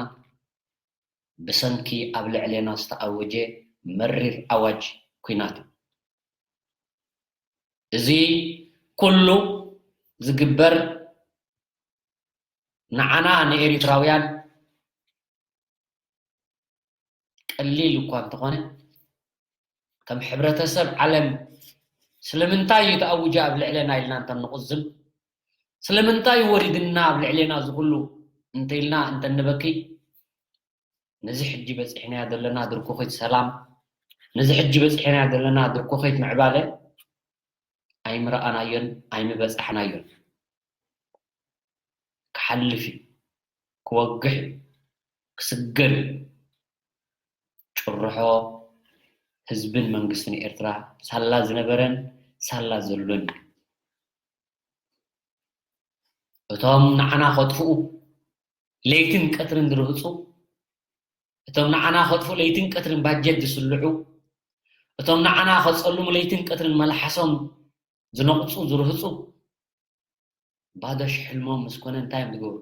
ብሰንኪ ኣብ ልዕሌና ዝተኣወጀ መሪር ኣዋጅ ኲናት እዩ። እዚ ኩሉ ዝግበር ንዓና ንኤሪትራውያን ቀሊል እኳ እንተኾነ፣ ከም ሕብረተሰብ ዓለም ስለምንታይ እዩ ተኣዊጀ ኣብ ልዕለና ኢልና እንተንቕዝም፣ ስለምንታይ እዩ ወሪድና ኣብ ልዕሌና እዚ ኩሉ እንተኢልና እንተንበኪ፣ ነዚ ሕጂ በጺሕናዮ ዘለና ድርኩኺት ሰላም፣ ነዚ ሕጂ በጺሕናዮ ዘለና ድርኩኺት ምዕባለ ኣይምረኣናዮን ኣይምበጻሕናዮን። ክሓልፍ እዩ፣ ክወግሕ እዩ፣ ክስገር እዩ። ጭርሖ ህዝብን መንግስትን ኤርትራ ሳላ ዝነበረን ሳላ ዘሎን እዩ። እቶም ንዓና ከጥፍኡ ለይትን ቀትርን ዝርህጹ፣ እቶም ንዓና ከጥፍኡ ለይትን ቀትርን ባጀት ዝስልዑ፣ እቶም ንዓና ከጸልሙ ለይትን ቀትርን መልሓሶም ዝነቕጹ ዝርህጹ፣ ባዶ ሽሕልሞም ምስ ኮነ እንታይ እዮም ዝገብሩ?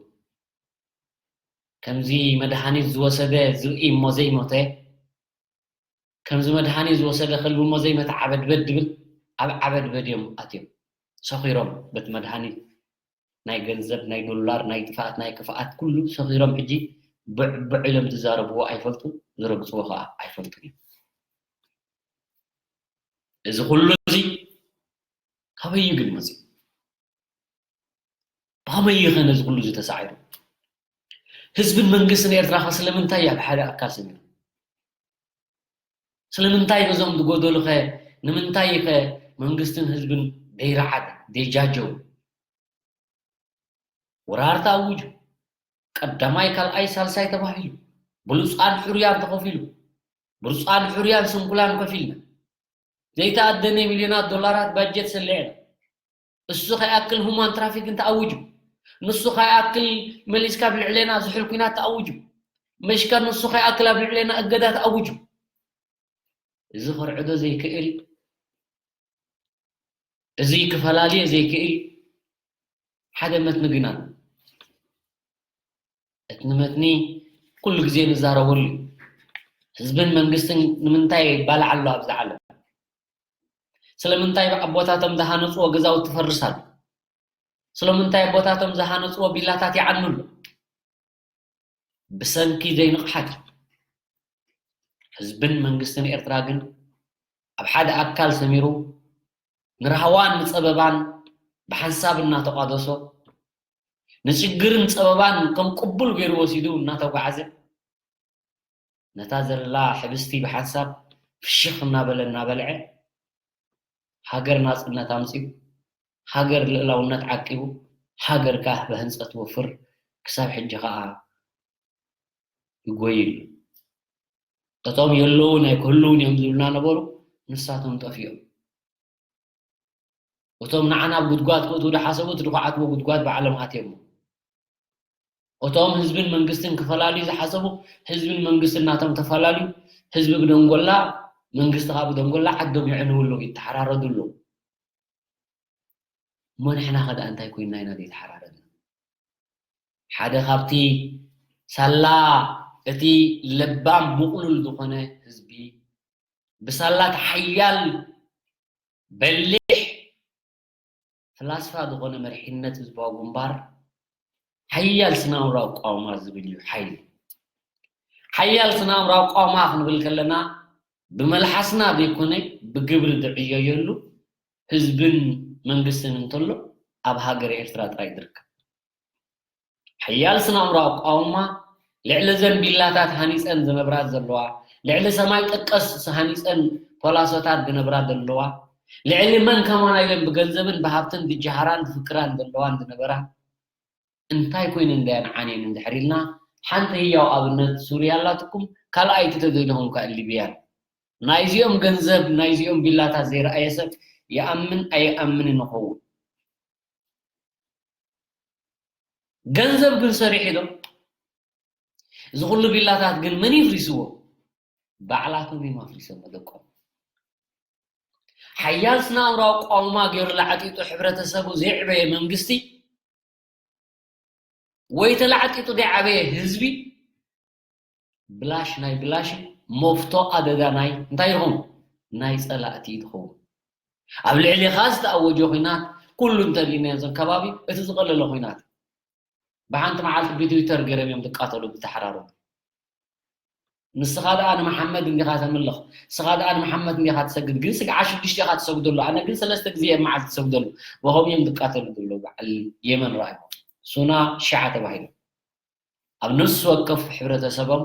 ከምዚ መድሃኒት ዝወሰደ ዝርኢ እሞ ዘይሞተ፣ ከምዚ መድሃኒት ዝወሰደ ከልቢ እሞ ዘይመተ ዓበድበድ ድብል ኣብ ዓበድበድ እዮም ኣትዮም። ሰኺሮም በቲ መድሃኒት ናይ ገንዘብ፣ ናይ ዶላር፣ ናይ ጥፍኣት፣ ናይ ክፍኣት ኩሉ ሰኺሮም ሕጂ ብዕ ብዕ ኢሎም ዝዛረብዎ ኣይፈልጡ፣ ዝረግጽዎ ከኣ ኣይፈልጡን እዮም። እዚ ኩሉ እዚ ካበይ እዩ ግን መጺኡ? ብኸመይ እዩ ኸ ነዚ ኩሉ እዚ ተሳዒሩ? ህዝብን መንግስትን ኤርትራ ኸ ስለምንታይ እዩ ኣብ ሓደ ኣካል ሰሚሩ? ስለምንታይ ነዞም ዝጎደሉ ኸ ንምንታይ ኸ መንግስትን ህዝብን ደይረዓድ ደይጃጀው? ወራር ተኣውጁ። ቀዳማይ፣ ካልኣይ፣ ሳልሳይ ተባሂሉ። ብሉጻን ሕሩያን ተኸፊሉ። ብሉጻን ሕሩያን ስንኩላን ከፊልና። ዘይተኣደነ ሚልዮናት ዶላራት ባጀት ሰሊዕና። እሱ ከይኣክል ሁማን ትራፊክ ተኣውጁ። ንሱ ከይኣክል መሊስካ ኣብ ልዕሌና ዝሑል ኲናት ተኣውጁ። መሽካ ንሱ ከይኣክል ኣብ ልዕሌና እገዳ ተኣውጁ። እዚ ከርዕዶ ዘይክእል፣ እዚ ክፈላልዮ ዘይክእል ሓደ መትኒ ግና ኣሎ። እቲ ንመትኒ ኩሉ ግዜ ንዛረበሉ እዩ። ህዝብን መንግስትን ንምንታይ ይባላዕ ኣሎ ኣብዚ ዓለም? ስለምንታይ ኣቦታቶም ዝሃነፅዎ ገዛውቲ ይፈርስ ኣሎ? ስለምንታይ ኣቦታቶም ዝሃነፅዎ ቢላታት ይዓኑ ኣሎ? ብሰንኪ ዘይንቕሓት እዩ። ህዝብን መንግስትን ኤርትራ ግን ኣብ ሓደ ኣካል ሰሚሩ ንራህዋን ንጸበባን ብሓንሳብ እናተቋደሶ፣ ንጭግርን ጸበባን ከም ቅቡል ገይሩ ወሲዱ እናተጓዓዘ፣ ነታ ዘላ ሕብስቲ ብሓንሳብ ፍሽኽ እናበለ እናበልዐ፣ ሃገር ናጽነት ኣምጺኡ፣ ሃገር ልእላውነት ዓቂቡ፣ ሃገር ከኣ ብህንጸት ትወፍር ክሳብ ሕጂ ከኣ ይጎይል። እቶም የለውን ኣይክህልውን እዮም ዝብሉና ነበሩ፣ ንሳቶም ጠፊኦም። እቶም ንዓና ኣብ ጉድጓድ ክእትዉ ዝሓሰቡ፣ እቲ ዝኸዓትዎ ጉድጓድ ባዕሎም ኣትዮሞ። እቶም ህዝብን መንግስትን ክፈላልዩ ዝሓሰቡ፣ ህዝብን መንግስትን ናቶም ተፈላልዩ፣ ህዝቢ ብደንጎላ፣ መንግስቲ ከኣ ብደንጎላ ዓዶም የዕንዉ ኣለዉ፣ ይተሓራረዱ ኣለዉ። እሞ ንሕና ከ ደኣ እንታይ ኮይንና ኢና ዘይተሓራረድና? ሓደ ካብቲ ሳላ እቲ ለባም ምቕሉል ዝኾነ ህዝቢ፣ ብሳላ እቲ ሓያል በሊሕ ፍላስፋ ዝኾነ መሪሕነት ህዝባዊ ግንባር፣ ሓያል ስነ-ኣእምራዊ ኣቋውማ ዝብል እዩ ሓይሊ። ሓያል ስነ-ኣእምራዊ ኣቋውማ ክንብል ከለና፣ ብመልሓስና ዘይኮነ፣ ብግብሪ ዝዕየየሉ ህዝብን መንግስትን እንተሎ፣ ኣብ ሃገረ ኤርትራ ጥራይ ዝርከብ። ሓያል ስነ-ኣእምራዊ ኣቋውማ፣ ልዕሊ እዘን ቢላታት ሃኒጸን ዝነብራ ዘለዋ፣ ልዕሊ ሰማይ ጠቀስ ሃኒጸን ፖላሶታት ዝነብራ ዘለዋ፣ ልዕሊ መን ከማና ኢለን ብገንዘብን ብሃብትን ዝጀሃራን ዝፍክራን ዘለዋን ዝነበራ፣ እንታይ ኮይነን ድየን ዓንየን እንድሕር ኢልና፣ ሓንቲ ህያው ኣብነት ሱርያ ኣላትኩም፣ ካልኣይቲ ተደሊኹም ከኣ ሊብያ። ናይዚኦም ገንዘብ፣ ናይዚኦም ቢላታት ዘይረኣየ ሰብ ይኣምን ኣይኣምንን ይኸውን። ገንዘብ ግን ሰሪሑ ዶ? እዚ ኩሉ ቢላታት ግን መን ይፍሪስዎ? ባዕላቶም እዮም ኣፍሪሶሞ ደቆም። ሓያል ስነ-ኣእምራዊ ኣቋውማ ገይሩ ለዓጢጡ ሕብረተሰቡ ዘይዕበየ መንግስቲ ወይ ተላዕጢጡ ዘይዓበየ ህዝቢ ብላሽ ናይ ብላሽ መፍቶ ኣደዳ ናይ እንታይ ይኹን ናይ ጸላእቲ እዩ ዝኸውን። ኣብ ልዕሊኻ ዝተኣወጀ ኹናት ኩሉ እንተሪእናዮ እዞም ከባቢ እቲ ዝቐለለ ኹናት ብሓንቲ መዓልቲ ብትዊተር ገይሮም እዮም ዝቃተሉ ብተሓራረቡ። ንስኻ ደኣ ንመሓመድ እንዲኻ ተምልኽ፣ ንስኻ ደኣ ንመሓመድ እንዲኻ ትሰግድ፣ ግን ስግዓ ሽዱሽተ ኢኻ ትሰግደሉ፣ ኣነ ግን ሰለስተ ግዜ እየ መዓልቲ ትሰግደሉ። ብኸምኡ እዮም ዝቃተሉ ዘለዉ። በዓል የመን ረኣይዎ። ሱና ሺዓ ተባሂሉ። ኣብ ነፍሲ ወከፍ ሕብረተሰቦም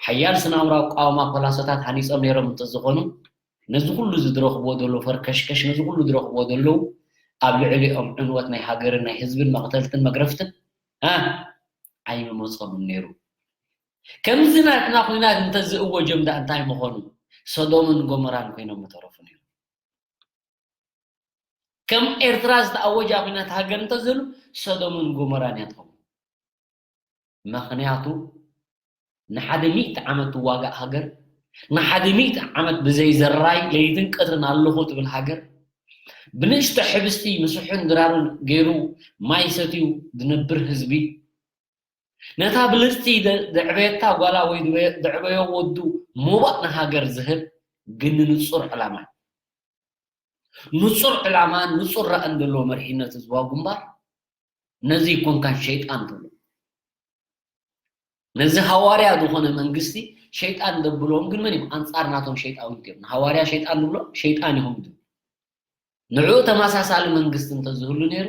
ሓያል ስነ-ኣእምራዊ ኣቃውማ ፖላሶታት ሃኒጾም ነይሮም እንተዝኾኑ፣ ነዚ ኩሉ እዚ ዝረኽብዎ ዘለዉ ፈርከሽከሽ፣ ነዚ ኩሉ ዝረኽብዎ ዘለዉ ኣብ ልዕሊኦም ዕንወት ናይ ሃገርን ናይ ህዝብን መቕተልትን መግረፍትን፣ እ፣ ኣይምመጾምን ነይሩ። ከምዚ ናትና ኹናት እንተዝእወጀም ደኣ እንታይ ምኾኑ? ሰዶምን ጎመራን ኮይኖም ምተረፉ ነይሩ። ከም ኤርትራ ዝተኣወጃ ኹናት ሃገር እንተዝህሉ፣ ሰዶምን ጎመራን እያ ትኸውን። ምኽንያቱ፣ ንሓደ ሚእቲ ዓመት ትዋጋእ ሃገር፣ ንሓደ ሚእቲ ዓመት ብዘይ ዘራይ ለይትን ቀትርን ኣለኹ ትብል ሃገር፣ ብንእሽቶ ሕብስቲ ምስሑን ድራርን ገይሩ ማይ ሰትዩ ዝነብር ህዝቢ፣ ነታ ብልጽቲ ደ-፣ ዘዕበየታ ጓላ ወይ ዝበ-፣ ዘዕበዮ ወዱ ሞባእ ንሃገር ዝህብ ግን ንጹር ዕላማ። ንጹር ዕላማን ንጹር ራእን ዘለዎ መሪሕነት ህዝባዊ ግንባር ነዚ ይኮንካን ሸይጣን ትብሎ። ነዚ ሃዋርያ ዝኾነ መንግስቲ ሸይጣን ዘብሎም ግን መን እዮም? ኣንጻር ናቶም ሸይጣውንቲ እዮም። ንሃዋርያ ሸይጣን ዝብሎ ሸይጣን ይኹም ዝብል። ንዕኡ ተመሳሳሊ መንግስቲ እንተዝህሉ ነይሩ፣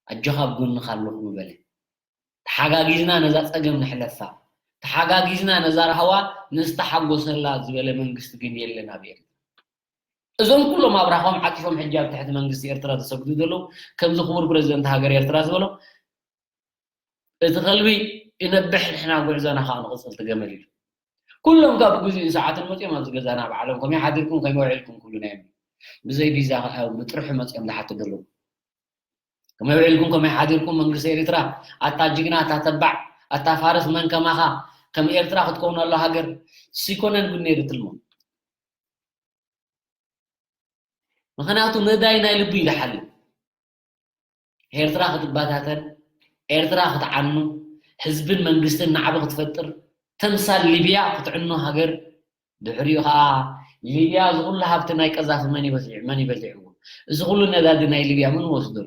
ኣጆኻ ኣብ ጎንኻ ኣለኹ ምበለ። ተሓጋጊዝና ነዛ ጸገም ንሕለፋ፣ ተሓጋጊዝና ነዛ ራህዋ ንዝተሓጎሰላ ዝበለ መንግስቲ ግን የለን ኣብ ኤርትራ። እዞም ኩሎም ኣብራኾም ዓጺፎም ሕጂ ኣብ ትሕቲ መንግስቲ ኤርትራ ዝሰግዱ ዘለዉ፣ ከምዚ ክቡር ፕረዚደንት ሃገር ኤርትራ ዝበሎ፣ "እቲ ከልቢ ይነብሕ፣ ንሕና ጉዕዞና ከዓ ንቕጽል" ትገመል ኢሉ። ኩሎም ካብ ግዜኡን ሰዓትን መጺኦም ኣብዚ ገዛና ኣብ ዓለም ከመይ ሓዲርኩም፣ ከመይ ውዒልኩም ክብሉና እዮም። ብዘይ ቪዛ ከዓ ብጥርሑ መጺኦም ዝሓቱ ዘለዉ። "ከመይ ውዒልኩም፣ ከመይ ሓዲርኩም መንግስቲ ኤርትራ፣ ኣታ ጅግና፣ ኣታ ተባዕ፣ ኣታ ፋርስ፣ መን ከማኻ፣ ከም ኤርትራ ክትከውን ኣሎ ሃገር" ሲኮነን ግን ነይሩ ትልሞ። ምኽንያቱ መዳይ ናይ ልቡ እዩ ዝሓልም። ኤርትራ ክትበታተን፣ ኤርትራ ክትዓኑ፣ ህዝብን መንግስትን ናዕቢ ክትፈጥር፣ ተምሳል ሊብያ ክትዕኑ ሃገር ድሕሪኡ ኸኣ ሊብያ እዚ ኩሉ ሃብቲ ናይ ቀዛፊ መን ይበዝዕ-፣ መን ይበልዕዎ? እዚ ኩሉ ነዳዲ ናይ ሊብያ መን ወስደሉ?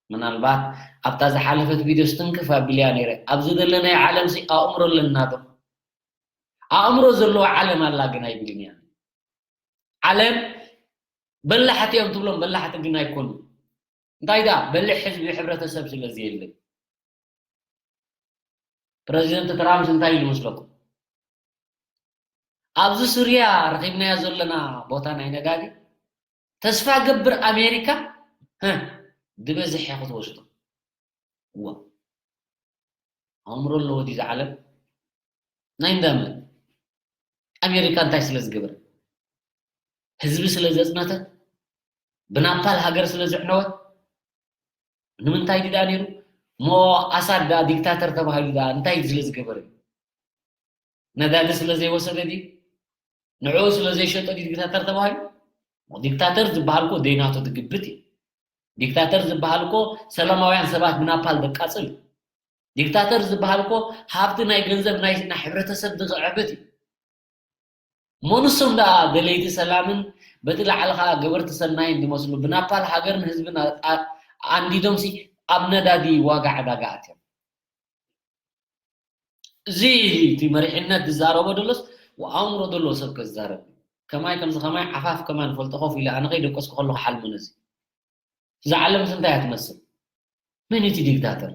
ምናልባት ኣብታ ዝሓለፈት ቪድዮ ስትንክፍ ኣቢለያ ነይረ። ኣብዚ ዘለናዮ ዓለምሲ ኣእምሮ ኣለና ዶ? ኣእምሮ ዘለዋ ዓለም ኣላ ግን ኣይብልን እያ። ዓለም በላሕቲ እዮም ትብሎም፣ በላሕቲ ግን ኣይኮኑን። እንታይ ደኣ? በሊሕ ህዝቢ፣ ሕብረተሰብ ስለ ዘየለ። ፕረዚደንት ትራምፕ እንታይ ኢሉ መስለኩም? "ኣብዚ ሱርያ ረኺብናዮ ዘለና ቦታ ናይ ነዳዲ፣ ተስፋ ገብር ኣሜሪካ፣ ህ፣ ዝበዝሕ እያ ክትወስዶ።" እዋ። ኣእምሮ ኣለዎ ድዩ እዚ ዓለም? ናይ እንዳመን? ኣሜሪካ እንታይ ስለ ዝገበረ? ህዝቢ ስለ ዘጽነተ? ብናፓል ሃገር ስለ ዘዕነወ? ንምንታይ ድዩ ደኣ ነይሩ? ሞ ኣሳድ ደኣ ዲክታተር ተባሂሉ ደኣ እንታይ ስለ ዝገበረ? ነዳዲ ስለ ዘይወሰደ ድዩ? ንዕኡ ስለ ዘይሸጦ ድዩ ዲክታተር ተባሂሉ? ዲክታተር ዝበሃል እኮ ደይናቱ ዝግብት እዩ። ዲክታተር ዝበሃል እኮ ሰላማውያን ሰባት ብናፓል ዘቃጽል እዩ። ዲክታተር ዝበሃል እኮ ሃብቲ ናይ ገንዘብ ናይ፣ ናይ ሕብረተሰብ ዝቕዕብት እዩ። እሞ ንሶም ደኣ ደለይቲ ሰላምን በቲ ላዕሊ ኸኣ ገበርቲ ሰናይን ዝመስሉ ብናፓል ሃገርን ህዝብን ኣ-፣ ኣ-፣ ኣንዲዶምሲ ኣብ ነዳዲ ዋጋ ዕዳጋ ኣትዮም። እዚ እቲ መሪሕነት ዝዛረቦ ዘሎስ ኣእምሮ ዘለዎ ሰብ ከዛረብ። ከማይ ከምዚ ከማይ ዓፋፍ ከማን ፈልጦ ኮፍ ኢለ ኣነ ከይደቀስኩ ከለኹ ሓልሙ ነዚ። እዛ ዓለምስ እንታይ እያ ትመስል? መን እዩ እቲ ዲክታተር?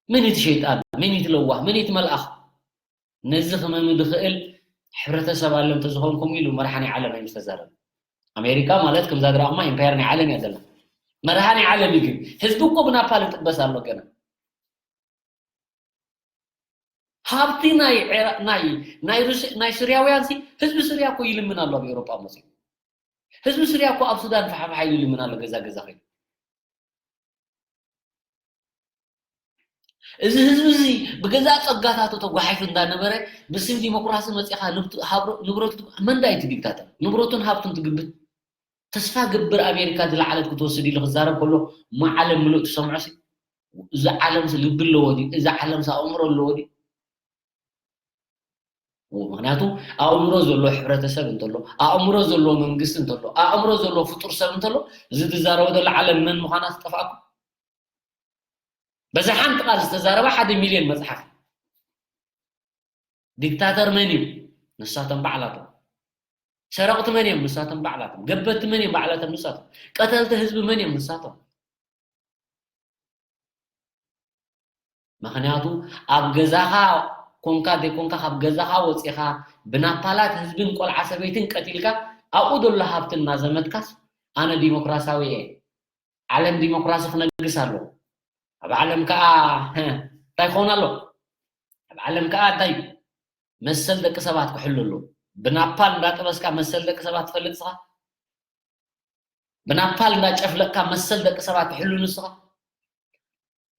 መን እዩ እቲ ሸይጣን? መን እዩ እቲ ለዋህ? መን እዩ እቲ መልኣኽ? ነዚ ክመሚ ዝኽእል ሕብረተሰብ ኣሎ እንተዝኾንኩም ኢሉ መርሓ ናይ ዓለም ኣይምስተዛረበ። ኣሜሪካ ማለት ከምዛ ዝረኣኹማ ኢምፓየር ናይ ዓለም እያ ዘላ። መርሓ ናይ ዓለም እዩ ግን ህዝቢ እኮ ብናፓል ይጥበስ ኣሎ ገና። ሃብቲ ናይ ዒራ-፣ ናይ፣ ናይ ሩስ-፣ ናይ ሱርያውያን ሲ ህዝቢ ሱርያ እኮ ይልምን ኣሎ ኣብ ኤውሮጳ መጺኡ። ህዝቢ ሱርያ እኮ ኣብ ሱዳን ፋሕፋሕ ኢሉ ይልምን ኣሎ ገዛ ገዛ ኸይዱ። እዚ ህዝቢ እዚ ብገዛ ጸጋታቱ ተጓሒፉ እንዳነበረ ብስም ዲሞክራሲ መጺኻ ንብቱ-፣ ሃብሮ-፣ ንብረቱ መን ዳይ እቲ ዲክታተር? ንብረቱን ሃብቱን ትግብት? ተስፋ ገብር ኣሜሪካ ዝለዓለት ክትወስድ ኢሉ ክዛረብ ከሎ እሞ ዓለም ምሉእ ትሰምዖ ሲ? እዚ ዓለምሲ ልቢ ኣለዎ ድዩ? እዚ ዓለምሲ ኣእምሮ ኣለዎ ድዩ? ምኽንያቱ ኣእምሮ ዘለዎ ሕብረተሰብ እንተሎ፣ ኣእምሮ ዘለዎ መንግስቲ እንተሎ፣ ኣእምሮ ዘለዎ ፍጡር ሰብ እንተሎ፣ እዚ ዝዛረቦ ዘሎ ዓለም መን ምዃና ትጠፍኣኩም። በዛ ሓንቲ ቃል ዝተዛረበ ሓደ ሚልዮን መጽሓፍ። ዲክታተር መን እዩ? ንሳቶም ባዕላቶም። ሰረቕቲ መን እዮም? ንሳቶም ባዕላቶም። ገበቲ መን እዮም? ባዕላቶም ንሳቶም። ቀተልቲ ህዝቢ መን እዮም? ንሳቶም። ምኽንያቱ ኣብ ገዛኻ ኮንካ ዘይኮንካ ካብ ገዛኻ ወፂኻ ብናፓላት ህዝብን ቆልዓ ሰበይትን ቀቲልካ ኣብኡ ዘሎ ሃብቲ እናዘመትካስ ኣነ ዲሞክራሲያዊ እየ፣ ዓለም ዲሞክራሲ ክነግስ ኣለዎ። ኣብ ዓለም ከዓ፣ ህ፣ እንታይ ክኸውን ኣሎ? ኣብ ዓለም ከዓ እንታይ? መሰል ደቂ ሰባት ክሕሉ ኣለዎ። ብናፓል እንዳጠበስካ መሰል ደቂ ሰባት ትፈልጥ ንስኻ? ብናፓል እንዳጨፍለቅካ መሰል ደቂ ሰባት ክሕሉ ንስኻ?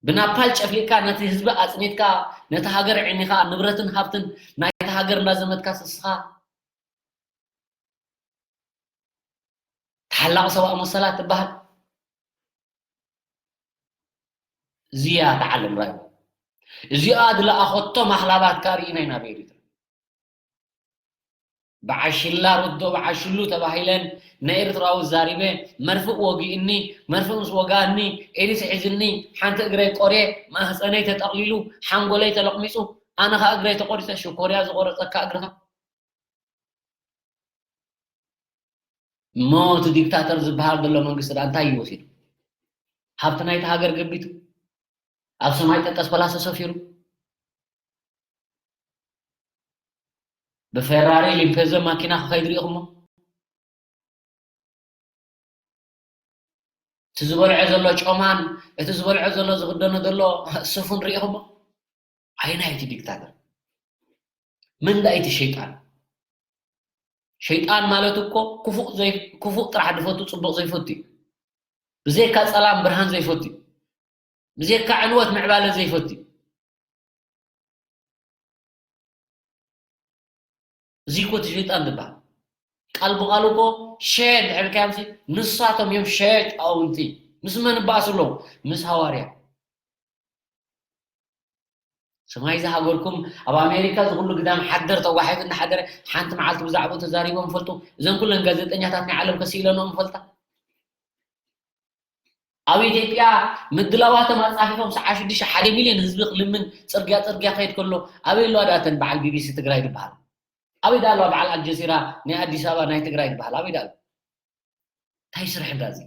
ብናፓል ጨፍሊቅካ ነቲ ህዝቢ ኣጽኒትካ፣ ነቲ ሃገር ዕኒኻ፣ ንብረትን ሃብትን ናይታ ሃገር እንዳዘመትካ ስስኻ ተሓላቒ ሰብኣዊ መሰላት ትበሃል። እዚኣ ተዓለም ራይቦ። እዚኣ ዝለኣኸቶ ማኽላባት ካርኢና ኢና ኣብ ኤሪትራ። በዓል ሽላ ሩቶ፣ በዓል ሽሉ ተባሂለን ንኤርትራዊ ዛሪበ፣ መርፍእ ወጊእኒ፣ መርፍእ ምስ ወጋእኒ፣ ኤድስ ሒዝኒ፣ ሓንቲ እግረይ ቆርየ፣ ማህፀነይ ተጠቕሊሉ፣ ሓንጎለይ ተለቕሚፁ፣ ኣነ ኸኣ እግረይ ተቆሪፀ፣ ሽኮርያ ዝቆረፀካ እግርኻ። እሞ እቲ ዲክታተር ዝበሃል ዘሎ መንግስቲ ደኣ እንታይ እዩ ወሲዱ? ሃብቲ ናይቲ ሃገር ገቢቱ፣ ኣብ ሰማይ ጠቀስ ፓላሶ ሰፊሩ፣ ብፌራሪ ሊምፔዞ ማኪና ክኸይድ ርኢኹሞ? እቲ ዝበልዖ ዘሎ ጮማን እቲ ዝበልዖ ዘሎ ዝኽደኖ ዘሎ ሱፉን ርኢኹሞ? ኣየናይ እቲ ዲክታተር? መን ደኣ እቲ ሸይጣን? ሸይጣን ማለት እኮ ክፉእ ዘይ-፣ ክፉእ ጥራሕ ዝፈቱ፣ ጽቡቕ ዘይፈቱ እዩ። ብዘይካ ጸላም ብርሃን ዘይፈቱ እዩ። ብዘይካ ዕንወት ምዕባለ ዘይፈቱ እዩ። እዚ እኮ እቲ ሸይጣን ዝበሃል። ቃል ብቓሉ እኮ ሸ እንድሕር ኢልካዮምሲ፣ ንሳቶም እዮም ሸጣውንቲ። ምስ መን ይበኣሱ ኣለዉ? ምስ ሃዋርያ። ሰማይ ዝሃገርኩም፣ ኣብ ኣሜሪካ ዝኹሉ ግዳም ሓደር ተዋሒጡ እናሓደረ ሓንቲ መዓልቲ ብዛዕባኡ ተዛሪቦም ይፈልጡ? እዘን ኩለን ጋዜጠኛታት ናይ ዓለም ከሲእለንኦም ይፈልጣ? ኣብ ኢትዮጵያ ምድላዋቶም ኣጻፊፎም ሰዓት ሽዱሽተ ሓደ ሚልዮን ህዝቢ ክልምን ጽርግያ ጽርግያ ክኸይድ ከሎ ኣበይ ኣለዋ ደኣ እተን በዓል ቢቢሲ ትግራይ ዝበሃል? ኣበይ ደኣ ኣለዋ በዓል ኣልጀዚራ ናይ ኣዲስ ኣበባ ናይ ትግራይ ዝበሃል? ኣበይ ደኣ ኣለዋ? እንታይ ስራሕ እንዳ እዚ?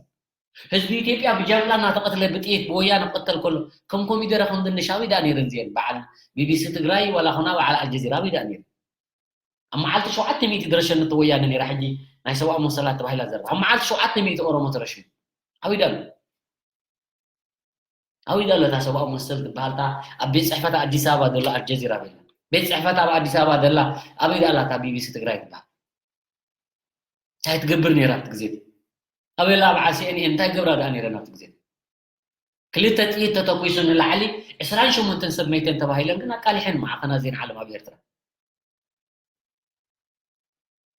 ህዝቢ ኢትዮጵያ ብጃምላ እናተቐትለ ብጥይት ብወያነ ክቕተል ከሎ ከም ኮሚደረ ከም ድንሽ ኣበይ ደኣ ነይረን እዚአን? በዓል ቢቢሲ ትግራይ ዋላ ኾና በዓል ኣልጀዚራ ኣበይ ደኣ ነይረን? ኣብ መዓልቲ ሸውዓተ ሚእቲ ዝረሸነት ወያነ ነይራ፣ ሕጂ ናይ ሰብኣዊ መሰላት ተባሂላ ዘረባ። ኣብ መዓልቲ ሸውዓተ ሚእቲ ኦሮሞ ተረሽኑ። ኣበይ ደኣ ኣሎ? ኣበይ ደኣ ኣሎ እታ ሰብኣዊ መሰል ትበሃል? እታ ኣብ ቤት ጽሕፈት ኣዲስ ኣበባ ዘሎ ኣልጀዚራ ኣበይ ኣላ? ቤት ጽሕፈት ኣብ ኣዲስ ኣበባ ዘላ ኣበይ ደኣ ኣላ እታ ቢቢሲ ትግራይ ትበሃል? እንታይ ትገብር ነይራ ኣብቲ ግዜ እቲ? ኣበይ ኣላ በዓል ሲኤንኤን እንታይ ገብራ ደኣ ነይረን ኣብቲ ግዜ እቲ? ክልተ ጥይት ተተኲሱ ንላዕሊ ዕስራን ሸሞንተን ሰብ መይተን ተባሂለን ግን ኣቃሊሐን ማዕኸናት ዜና ዓለም ኣብ ኤርትራ።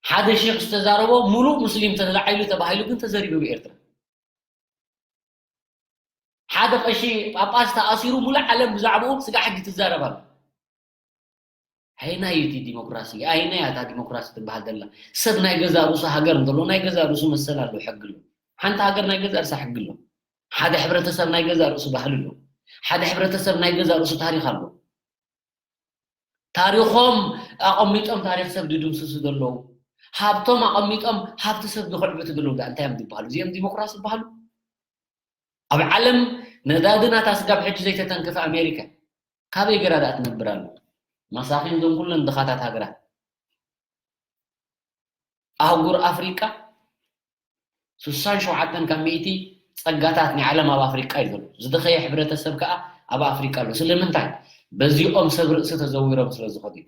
ሓደ ሼኽ ዝተዛረቦ ሙሉእ ሙስሊም ተላዒሉ ተባሂሉ ግን ተዘሪቡ ኣብ ኤርትራ። ሓደ ቀሺ ጳጳስ ተኣሲሩ ሙሉእ ዓለም ብዛዕባኡ ስጋዕ ሕጂ ትዛረብ ኣላ። ኣየናይ እዩ እቲ ዲሞክራሲ? ኣየናይ እያ እታ ዲሞክራሲ ትበሃል ዘላ? ሰብ ናይ ገዛእ ርእሱ ሃገር እንተሎ ናይ ገዛእ ርእሱ መሰል ኣሎ፣ ሕጊ ኣሎ። ሓንቲ ሃገር ናይ ገዛእ ርእሳ ሕጊ ኣሎ። ሓደ ሕብረተሰብ ናይ ገዛእ ርእሱ ባህሊ ኣሎ። ሓደ ሕብረተሰብ ናይ ገዛእ ርእሱ ታሪኽ ኣሎ። ታሪኾም ኣቐሚጦም ታሪኽ ሰብ ዝድምስሱ ዘለዉ፣ ሃብቶም ኣቐሚጦም ሃብቲ ሰብ ዝኽዕብቱ ዘለዉ ደኣ እንታይ እዮም ዝበሃሉ? እዚኦም ዲሞክራሲ ይበሃሉ? ኣብ ዓለም ነዳዲ ናታ ስጋብ ሕጂ ዘይተተንከፈ ኣሜሪካ ካበይ ገይራ ደኣ ትነብር ኣላ? መሳኺን እዞም ኩለን ድኻታት ሃገራት። ኣህጉር ኣፍሪቃ ስሳን ሸውዓተን ካብ ሚእቲ ጸጋታት ናይ ዓለም ኣብ ኣፍሪቃ እዩ ዘሎ። ዝደኸየ ሕብረተሰብ ከኣ ኣብ ኣፍሪቃ ኣሎ። ስለምንታይ? በዚኦም ሰብ ርእሲ ተዘዊሮም ስለ ዝኾዱ እዩ።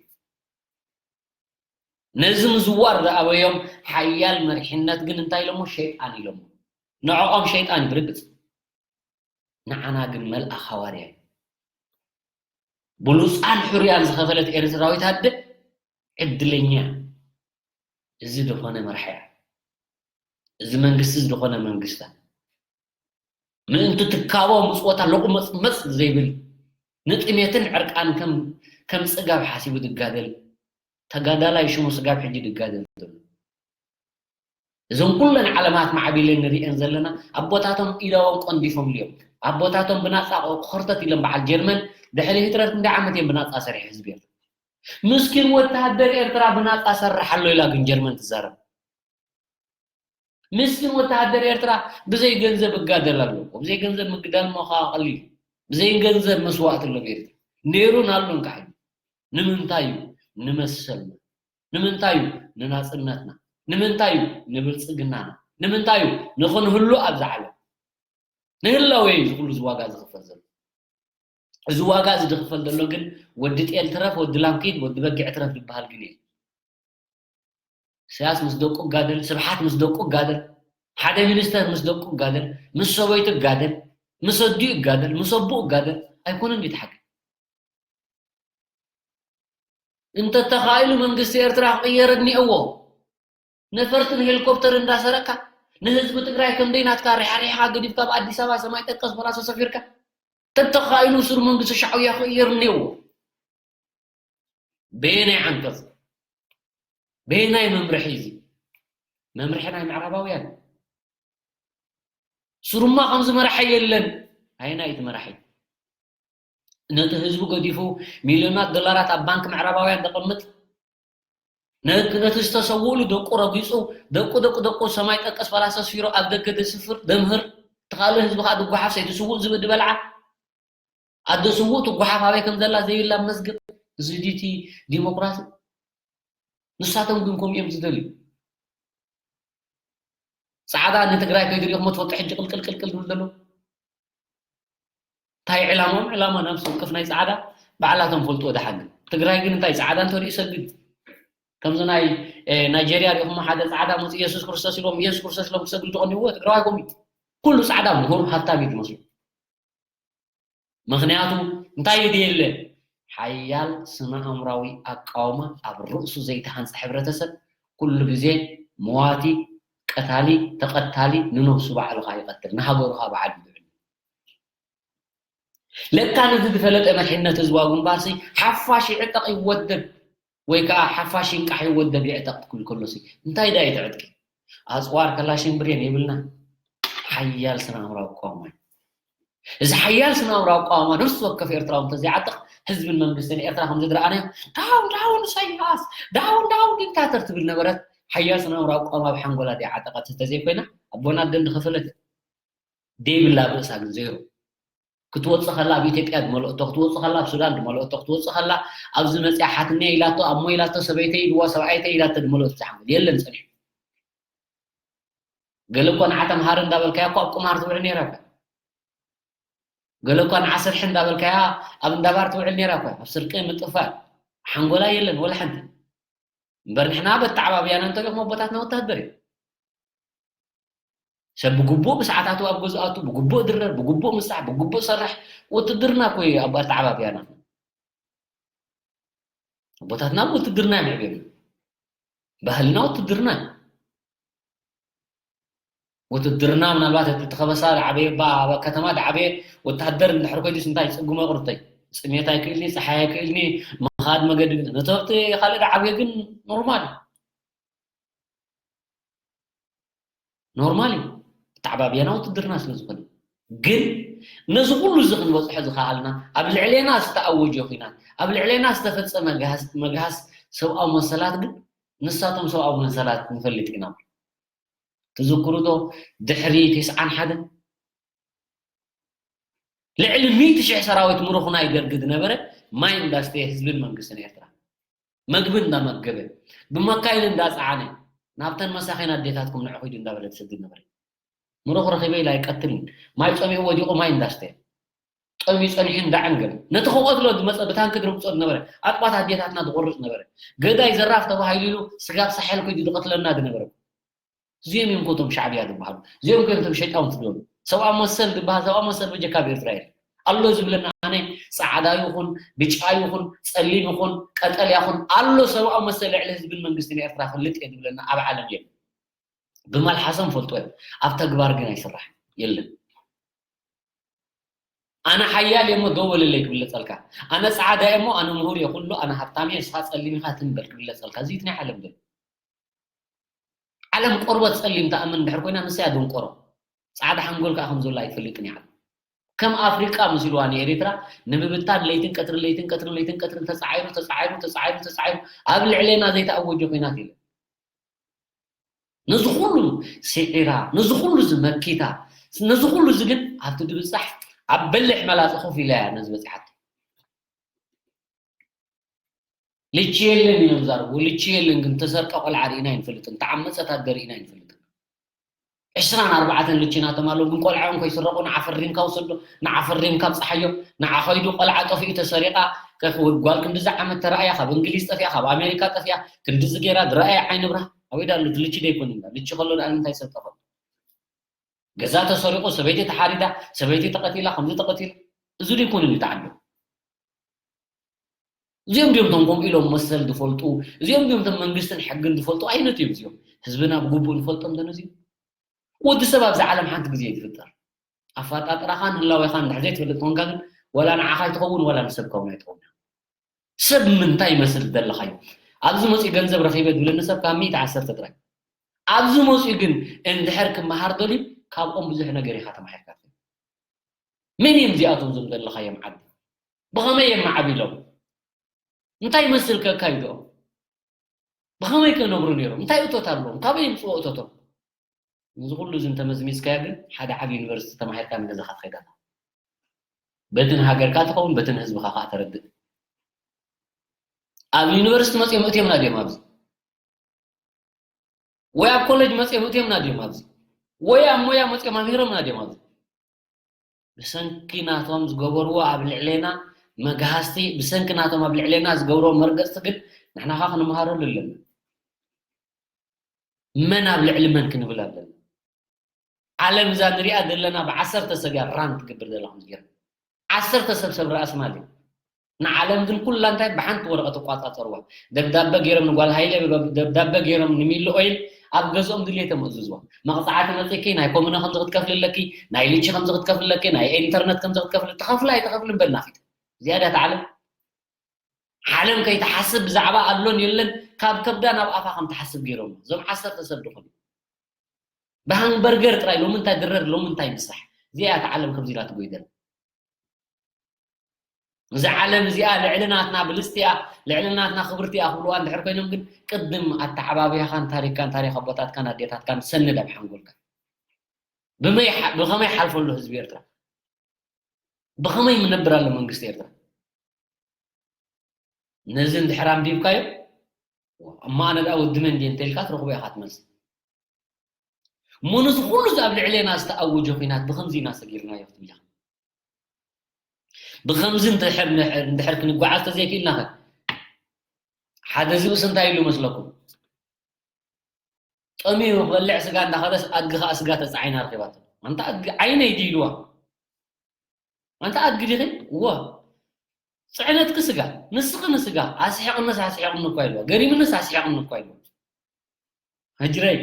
ነዚ ምዝዋር ዝኣበዮም ሓያል መሪሕነት ግን እንታይ ኢሎሞ? ሸይጣን ኢሎሞ። ንዕኦም ሸይጣን እዩ ብርግጽ። ንዓና ግን መልኣኽ ሃዋርያ እዩ። ብሉጻን ሕሩያን ዝኸፈለት ኤርትራዊት ኣደ ዕድለኛ። እዚ ዝኾነ መራሒ እያ። እዚ መንግስቲ እዚ ዝኾነ መንግስታ ምእንቲ ትካቦ ምጽወታ ሎቕመጽመጽ ዘይብል ንጥሜትን ዕርቃን ከም፣ ከም ጽጋብ ሓሲቡ ዝጋደል ተጋዳላይ ሽሙ ስጋብ ሕጂ ዝጋደል ዘሎ። እዞም ኩለን ዓለማት ማዕቢለን ንሪኤን ዘለና ኣቦታቶም ኢዳዎም ቆንዲፎምሉ እዮም። ኣቦታቶም ብናጻ ኸርተት ኢሎም በዓል ጀርመን ድሕሪ ሂትለር ክንደይ ዓመት እዮም ብናጻ ሰሪሑ ህዝቢ ኤርትራ? ምስኪን ወተሃደር ኤርትራ ብናጻ ሰርሕ ኣሎ ኢላ ግን ጀርመን ትዛረብ። ምስኪን ወተሃደር ኤርትራ ብዘይ ገንዘብ እጋደል ኣሎ። ብዘይ ገንዘብ ምግዳል እሞ ኸዓ ቀሊል እዩ። ብዘይ ገንዘብ መስዋእቲ ኣሎ ብኤርትራ። ነይሩን ኣሎን ከዓ እዩ። ንምንታይ እዩ? ንመሰልና። ንምንታይ እዩ? ንናጽነትና። ንምንታይ እዩ? ንብልጽግናና። ንምንታይ እዩ? ንኽንህሉ ኣብዛ ዓለም። ንህላወ እዩ እዚ ኩሉ እዚ ዋጋ ዝኽፈል ዘሎ። እዚ ዋጋ እዚ ዝኽፈል ዘሎ ግን ወዲ ጤል ትረፍ፣ ወዲ ላም ኪድ፣ ወዲ በጊዕ ትረፍ ዝበሃል ግን የለን። ኢሳያስ ምስ ደቁ እጋደል፣ ስብሓት ምስ ደቁ እጋደል፣ ሓደ ሚኒስተር ምስ ደቁ እጋደል፣ ምስ ሰበይቱ እጋደል፣ ምስ ኣዲኡ እጋደል፣ ምስ ኣቦኡ እጋደል ኣይኮነን ድዩ እቲ ሓቂ? እንተተኻኢሉ መንግስቲ ኤርትራ ክቕየር እኒአዎ። ነፈርትን ሄሊኮፕተር እንዳሰረቅካ ንህዝቢ ትግራይ ከምደይ ናትካ ሪሓሪሕኻ ገዲፍካ ኣብ ኣዲስ ኣበባ ሰማይ ጠቀስ ፈላሶ ሰፊርካ ተተኻኢሉ ስሩ መንግስቲ ሻዕብያ ክቕየር እኒአዎ። በየናይ ዓንቀጽ? በየናይ መምርሒ እዚ? መምርሒ ናይ ምዕራባውያን። ስሩማ ከምዚ መራሒ የለን። ኣየናይ እቲ መራሒ? ነቲ ህዝቡ ገዲፉ ሚልዮናት ዶላራት ኣብ ባንክ ምዕራባውያን ዘቐምጥ፣ ነ-፣ ነቲ ዝተሰውእሉ ደቁ ረጊጹ፣ ደቁ፣ ደቁ፣ ደቁ ሰማይ ጠቀስ ፈላሰ ስፊሩ ኣብ ደገ ደስፍር፣ ደምህር፣ እቲ ካልእ ህዝቢ ከኣ ድጓሓፍ፣ ሰይቲ ስዉእ ዝብኢ ድበልዓ፣ ኣደ ስዉእ ትጓሓፍ ኣበይ ከም ዘላ ዘይብላ መዝገብ፣ እዚ ድዩ እቲ ዲሞክራሲ? ንሳቶም ግን ከምኡ እዮም ዝደልዩ። ጻዕዳ ንትግራይ ከይትሪእኹሞ ትፈልጡ ሕጂ ቅልቅል ቅልቅል ዝብል ዘሎ? እንታይ ዕላማኦም? ዕላማ ነብሲ ወከፍ ናይ ጻዕዳ ባዕላቶም ፈልጥዎ ደሓን። ግን ትግራይ ግን እንታይ ጻዕዳ እንተሪኡ ይሰግድ። ከምዚ ናይ፣ እ፣ ናይጀርያ ሪእኹሞ ሓደ ጻዕዳ መጽኡ የሱስ ክርስቶስ ኢሎም፣ የሱስ ክርስቶስ ኢሎም ክሰግዱ ተቐኒዎ ትግራዋይ ኮም እዩ። ኩሉ ጻዕዳ ምሁር ሃብታም እዩ ዝመስሉ። ምኽንያቱ እንታይ ይድየለ? ሓያል ስነ ኣእምራዊ ኣቃውማ ኣብ ርእሱ ዘይተሃንጸ ሕብረተሰብ ኩሉ ግዜ መዋቲ፣ ቀታሊ፣ ተቐታሊ፣ ንነብሱ ባዕሉ ኸኣ ይቐትል፣ ንሃገሩ ኸኣ ባዕሉ ይውዕል። ለካ ነዚ ዝፈለጠ መሪሕነት ህዝባዊ ግንባርሲ ሓፋሽ ይዕጠቕ ይወደብ ወይ ከኣ ሓፋሽ ይንቃሕ ይወደብ ይዕጠቕ ክብል ከሎሲ እንታይ ደኣ እዩ እቲ ዕጥቂ? ኣጽዋር ከላሽን ብሬን የብልና። ሓያል ስነ ኣእምራዊ ኣቃውማ እዩ። እዚ ሓያል ስነ ኣእምራዊ ኣቃውማ ነፍሲ ወከፍ ኤርትራዊ እንተዘይዓጥቕ ህዝብን መንግስትን ኤርትራ ከም ዝድረኣናዮ ዳውን ዳውን ኢሳያስ ዳውን ዳውን ዲክታተር ትብል ነበረት። ሓያል ስነ ኣእምራዊ ኣቃውማ ኣብ ሓንጎላ ደይዓጠቐት እንተዘይኮይና ኣቦና ኣደን ዝኸፈለት ደይብላ ኣብ ርእሳ ግን ዜሮ። ክትወጽእ ከላ ኣብ ኢትዮጵያ ዝመልኦቶ፣ ክትወጽእ ከላ ኣብ ሱዳን ዝመልኦቶ፣ ክትወጽእ ከላ ኣብዚ መጽያ ሓትነይ ኢላቶ፣ ኣሞ ኢላቶ፣ ሰበይተይ ኢልዋ፣ ሰብኣይተይ ኢላቶ ዝመልኦቶ ዝሓንጎል የለን ጸኒሑ። ገለ እኮ ንዓ ተምሃር እንዳበልካያ እኮ ኣብ ቁማር ትውዕል ነይራ እኮ። ገለ እኳ ንዓ ስርሒ እንዳበልካያ ኣብ እንዳባር ትውዕል ነይራ እኮ። ኣብ ስርቂ ምጥፋእ ሓንጎላ የለን ወላ ሓንቲ። እምበር ንሕና በተዓባብያና እንተሪኹም ኣቦታትና ወታደር እዮም። ሰብ ብግቡእ ብሰዓታቱ ኣብ ገዝኡ ኣቱ፣ ብግቡእ ድረር፣ ብግቡእ ምሳሕ፣ ብግቡእ ሰርሕ፣ ውትድርና እኮ እዩ ኣብ ኣተዓባብያና። ኣቦታትና ብውትድርና እዮም የዕብዮምና። ባህልና ውትድርና እዩ። ውትድርና ምናልባት እቲ ከበሳ ዝዓበየ፣ እባ ኣብ ከተማ ዝዓበየ ወታደር እንድሕር ኮይኑስ እንታይ ይጽግሞ ይቕርተይ? ጽሜት ኣይክእልኒ፣ ጸሓይ ኣይክእልኒ፣ ምኻድ መገዲ ነቲ ኣብቲ ካልእ ዝዓበየ ግን ኖርማል እዩ። ኖርማል እዩ። ኣተዓባብያና ውትድርና ስለ ዝኾነ። ግን ነዚ ኩሉ እዚ ክንበጽሖ ዝኸኣልና፣ ኣብ ልዕሌና ዝተኣወጀ ኲናት፣ ኣብ ልዕሌና ዝተፈጸመ ግሃስ-፣ መግሃስ ሰብኣዊ መሰላት ግን ንሳቶም ሰብኣዊ መሰላት ንፈልጥ ኢና። ትዝክሩ ዶ? ድሕሪ ተስዓን ሓደን ልዕሊ ሚእቲ ሽሕ ሰራዊት ምሩኽ ናይ ደርጊ ዝነበረ ማይ እንዳስተየ ህዝብን መንግስትን ኤርትራ መግቢ እንዳመገበ፣ ብመካይን እንዳጸዓነ፣ ናብተን መሳኺን ኣዴታትኩም ንዑ ኺዱ እንዳበለ ትሰድድ ነበረ። ምሩኽ ረኺበ ኢላ ኣይቀትልን። ማይ ጸሚኡ ወዲቑ ማይ እንዳስተየ፣ ጠምዩ ጸኒሑ እንዳዐንገለ፣ ነቲ ክቐትሎ ዝመጸ ብታንኪ ድርምጾ ዝነበረ፣ ኣጥባት ኣዴታትና ዝቖርጽ ነበረ። ገዳይ ዘራፍ ተባሂሉ ኢሉ ስጋብ ሳሕል ኪዱ ዝቐትለና ዝነበረ። እዚኦም እዮም እኮ እቶም ሻዕብያ ዝበሃሉ። እዚኦም እዮም እቶም ሸይጣውንቲ ዝበሉ። ሰብኣዊ መሰል ዝበሃል፣ ሰብኣዊ መሰል በጀካ ኣብ ኤርትራ የለን። ኣሎ ዝብለና ኣነ ጻዕዳ ይኹን፣ ብጫ ይኹን፣ ጸሊም ይኹን፣ ቀጠልያ ይኹን፣ ኣሎ ሰብኣዊ መሰል ልዕሊ ህዝብን መንግስትን ኤርትራ ክልጥ እየ ዝብለና ኣብ ዓለም የለን። ብመልሓሶም ፈልጦ እዮም። ኣብ ተግባር ግን ኣይስራሕን። የለን። ኣነ ሓያል እየ እሞ ደው በልለይ ክብለጸልካ። ኣነ ጻዕዳ እየ እሞ ኣነ ምሁር እየ፣ ኩሉ ኣነ ሃብታም እየ፣ ንስኻ ጸሊም ኢኻ ትም በል ክብለጸልካ። እዚ እቲ ናይ ዓለም ዘሎ። ዓለም ቆርበት ጸሊም ትኣምን እንድሕር ኮይና ንሳ እያ ደንቆሮ። ጻዕዳ ሓንጎል ከኣ ከም ዘሎ ኣይትፈልጥን እያ ዓለም። ከም ኣፍሪቃ መሲልዋ ንኤሪትራ ንምብታን ለይትን ቀትርን፣ ለይትን ቀትርን፣ ለይትን ቀትርን ተጻዒሩ፣ ተጻዒሩ፣ ተጻዒሩ፣ ተጻዒሩ ኣብ ልዕሌና ዘይተኣወጀ ኲናት የለን። ነዚ ኩሉ ስዒራ፣ ነዚ ኩሉ እዚ መኪታ፣ ነዚ ኩሉ እዚ ግን ኣብቲ ድብጻሕ ኣብ በሊሕ መላጸ ኮፍ ኢላ እያ ነዚ በጺሓቶ። ልቺ የለን እዮም ዝዛረቡ። ልቺ የለን ግን ተሰርቀ ቆልዓ ርኢና ኣይንፈልጥን። ተዓመጸት ኣደ ርኢና ኣይንፈልጥን። ዕስራን ኣርባዕተን ልቺ ናቶም ኣለዉ፣ ግን ቆልዓኦም ከይስረቑ ንዓ ፈሪምካ ውሰዶ፣ ንዓ ፈሪምካ ኣብጽሓዮ፣ ንዓ ኸይዱ ቆልዓ ጠፊኡ ተሰሪቓ፣ ከ-፣ ጓል ክንድዚ ዓመት ተራእያ፣ ካብ እንግሊዝ ጠፊኣ፣ ካብ ኣሜሪካ ጠፊኣ፣ ክንድዚ ገይራ ዝረኣየ ዓይኒ ብርሃ ኣበይ ዳ ኣሎ? ልቺ ዶ ኣይኮነን ዳ? ልቺ ከሎ ዳ ንምንታይ ሰብ ጠፈ? ገዛ ተሰሪቑ፣ ሰበይቲ ተሓሪዳ፣ ሰበይቲ ተቐቲላ፣ ከምዚ ተቐቲላ። እዚ ዶ ኣይኮነን እዩ ተዓዶ? እዚኦም ድዮም እቶም ከምኡ ኢሎም መሰል ዝፈልጡ? እዚኦም ድዮም እቶም መንግስትን ሕግን ዝፈልጡ? ኣይነት እዮም እዚኦም። ህዝብና ብግቡእ ንፈልጦም ዶ ነዚኦም? ወዲ ሰብ ኣብዚ ዓለም ሓንቲ ግዜ እዩ ዝፍጠር። ኣፋጣጥራኻን ህላዌኻን እንድሕር ዘይትፈልጥ ኮንካ ግን፣ ወላ ንዓኻ ኣይትኸውን፣ ወላ ንሰብ ከውን ኣይትኸውን። ሰብ ምንታይ ይመስል ዝደለኻዮ? ኣብዚ መፂኡ ገንዘብ ረኺበ ዝብለኒ ሰብ ካብ ሚእቲ ዓሰርተ ጥራይ። ኣብዚ መፂኡ ግን እንድሕር ክመሃር ደልዩ፣ ካብኦም ብዙሕ ነገር ኢኻ ተማሂርካ ትኸይድ። መን እዮም እዚኣቶም እዞም ዘለኻዮም ዓዲ? ብኸመይ እዮም ማዕቢሎም? እንታይ ይመስል ከካይድኦም? ብኸመይ ከነብሩ ነይሮም? እንታይ እቶት ኣለዎም? ካበይ የምፅዎ እቶቶም? እዚ ኩሉ እዚ እንተመዝሚዝካዮ ግን ሓደ ዓቢ ዩኒቨርሲቲ ተማሂርካ ንገዛኻ ትኸይድ ኣለኻ። በቲ ንሃገርካ ትኸውን፣ በቲ ንህዝብኻ ከዓ ተረድእ። ኣብ ዩኒቨርሲቲ መፂኦም እትዮምና ድዮም ኣብዚ? ወይ ኣብ ኮሌጅ መፂኦም እትዮምና ድዮም ኣብዚ? ወይ ኣብ ሞያ መፂኦም ኣምሂሮምና ድዮም ኣብዚ? ብሰንኪ ናቶም ዝገበርዎ ኣብ ልዕሌና መግሃስቲ፣ ብሰንኪ ናቶም ኣብ ልዕሌና ዝገብርዎ መርገፅቲ ግን ንሕና ኸዓ ክንምሃረሉ ኣለና። መን ኣብ ልዕሊ መን ክንብል ኣለና። ዓለም እዛ ንሪኣ ዘለና ብዓሰርተ ሰብ እያ ራን ትገብር ዘላ ከምዚ ገይራ። ዓሰርተ ሰብ ሰብ ራእሲ ማል እዩ። ንዓለም ግን ኩላ እንታይ ብሓንቲ ወረቐት ተቋጻጸርዋ። ደብዳበ ገይሮም ንጓል ሃይለ፣ ደብዳበ ገይሮም ንሚሊ ኦይል ኣብ ገዝኦም ድልየቶም እዝዝዋ። መቕጻዕቲ መጺኪ ናይ ኮሙነ ከምዚ ክትከፍሊ ኣለኪ፣ ናይ ልቺ ከምዚ ክትከፍሊ ኣለኪ፣ ናይ ኢንተርነት ከምዚ ክትከፍሊ፣ ትኸፍላ ኣይትኸፍልን በናኺት። እዚኣ ድያ እታ ዓለም? ዓለም ከይትሓስብ ብዛዕባ ኣሎን የለን ካብ ከብዳ ናብ ኣፋ ከም ትሓስብ ገይሮም። እዞም ዓሰርተ ሰብ ድኾኑ። ብሃምበርገር ጥራይ ሎሚ እንታይ ድረር፣ ሎሚ እንታይ ምስራሕ። እዚኣ እታ ዓለም ከምዚ ኢላ ትጎይደል። እዛ ዓለም እዚኣ ልዕሊ ናትና ብልጽቲ እያ፣ ልዕሊ ናትና ክብርቲ እያ ክብልዋ እንድሕር ኮይኖም ግን ቅድም ኣተዓባብያኻን ታሪካን ታሪክ ኣቦታትካን ኣዴታትካን ሰንድ ኣብ ሓንጎልካ። ብመይ ሓ-፣ ብኸመይ ሓልፈሉ ህዝቢ ኤርትራ? ብኸመይ ምነብር ኣሎ መንግስቲ ኤርትራ? ነዚ እንድሕር ኣንቢብካዮ፣ እሞ ኣነ ደኣ ወዲ መን ድየ እንተኢልካ ትረኽቦ ኢኻ ትመልስ። እሞ ነዚ ኩሉ እዚ ኣብ ልዕሌና ዝተኣወጀ ኲናት ብኸምዚ ኢና ሰጊርናዮ ክትብል ኢኻ። ብኸምዚ እንድሕር፣ እንድሕር ክንጓዓዝ ተዘይክኢልና ኸ? ሓደ ዝብእስ እንታይ ኢሉ መስለኩም? ጠምዩ ክበልዕ ስጋ እንዳኸደስ ኣድጊ ኸኣ ስጋ ተጻዒና ረኺባቶ። ኣንታ ኣድጊ ዓይነይ ድዩ ኢልዋ። ኣንታ ኣድጊ ዲኺ? እወ። ጽዕነትኪ ስጋ፣ ንስኺ ንስጋ፣ ኣስሒቕንስ ኣስሒቕኒ እኳ ኢልዋ፣ ገሪምንስ ኣስሒቕኒ እኳ ኢልዋ። ህጅረይ፣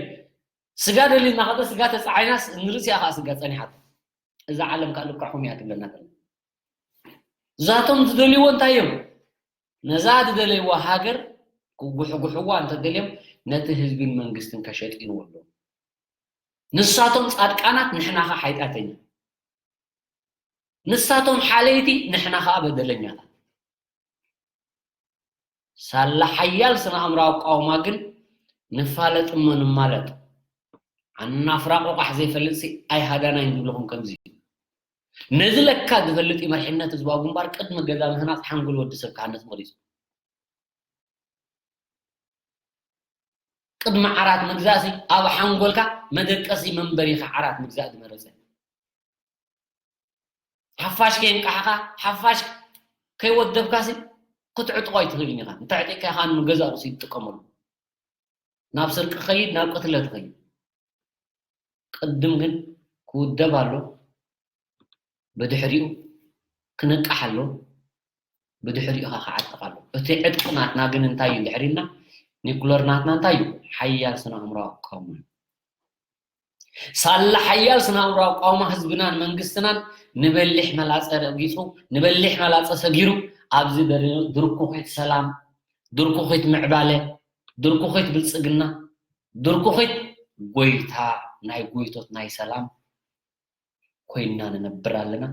ስጋ ደሊና ኸደ ስጋ ተጻዒናስ ንርእሲኣ ኸኣ ስጋ ጸኒሓቶ። እዛ ዓለም ከኣ ልክዕኹም እያ ትብለና ዘላ። እዛቶም ዝደልይዎ እንታይ እዮም? ነዛ ዝደለይዋ ሃገር ክጉሕጉሕዋ እንተደልዮም ነቲ ህዝብን መንግስትን ከሸጢንዎ ኣለዎም። ንሳቶም ጻድቃናት፣ ንሕና ኸኣ ሓይጣተኛ። ንሳቶም ሓለይቲ፣ ንሕና ኸኣ በደለኛታት። ሳላ ሓያል ስነ ኣእምራዊ ኣቃውማ ግን ንፋለጥ እሞ ንማለጥ። ኣናፍራ ቆቋሕ ዘይፈልጥሲ ኣይሃዳናይን ዝብለኹም ከምዚ እዩ። ነዚ ለካ ዝፈልጥ እዩ መሪሕነት ህዝባዊ ግንባር ቅድሚ ገዛ ምህናጽ ሓንጎል ወዲ ሰብ ክሃንጽ መሪጹ። ቅድሚ ዓራት ምግዛእሲ ኣብ ሓንጎልካ መደቀሲ መንበሪኻ ዓራት ምግዛእ ዝመረጸ። ሓፋሽ ከየንቃሕኻ፣ ሓፋሽ ከይወደብካሲ ክትዕጥቆ ኣይትኽእልን ኢኻ። እንተዕጢቕካ ኢኻ ንገዛእ ርእሱ ይጥቀመሉ። ናብ ስርቂ ክኸይድ፣ ናብ ቅትለት ይኸይድ። ቅድም ግን ክውደብ ኣሎ፣ ብድሕሪኡ ክነቅሕ ኣሎ፣ ብድሕሪኡ ኸዓ ክዓጥቕ ኣሎ። እቲ ዕጥቂ ናትና ግን እንታይ እዩ እንድሕር ኢልና፣ ኒኩለር ናትና እንታይ እዩ? ሓያል ስነ ኣእምሮኣዊ ኣቃውማ እዩ። ሳላ ሓያል ስነ ኣእምሮኣዊ ኣቃውማ ህዝብናን መንግስትናን ንበሊሕ መላጸ ረጊጹ፣ ንበሊሕ መላጸ ሰጊሩ፣ ኣብዚ ደር-፣ ድርኩኺት ሰላም፣ ድርኩኺት ምዕባለ፣ ድርኩኺት ብልጽግና፣ ድርኩኺት ጎይታ ናይ ጎይቶት ናይ ሰላም ኮይንና ንነብር ኣለና።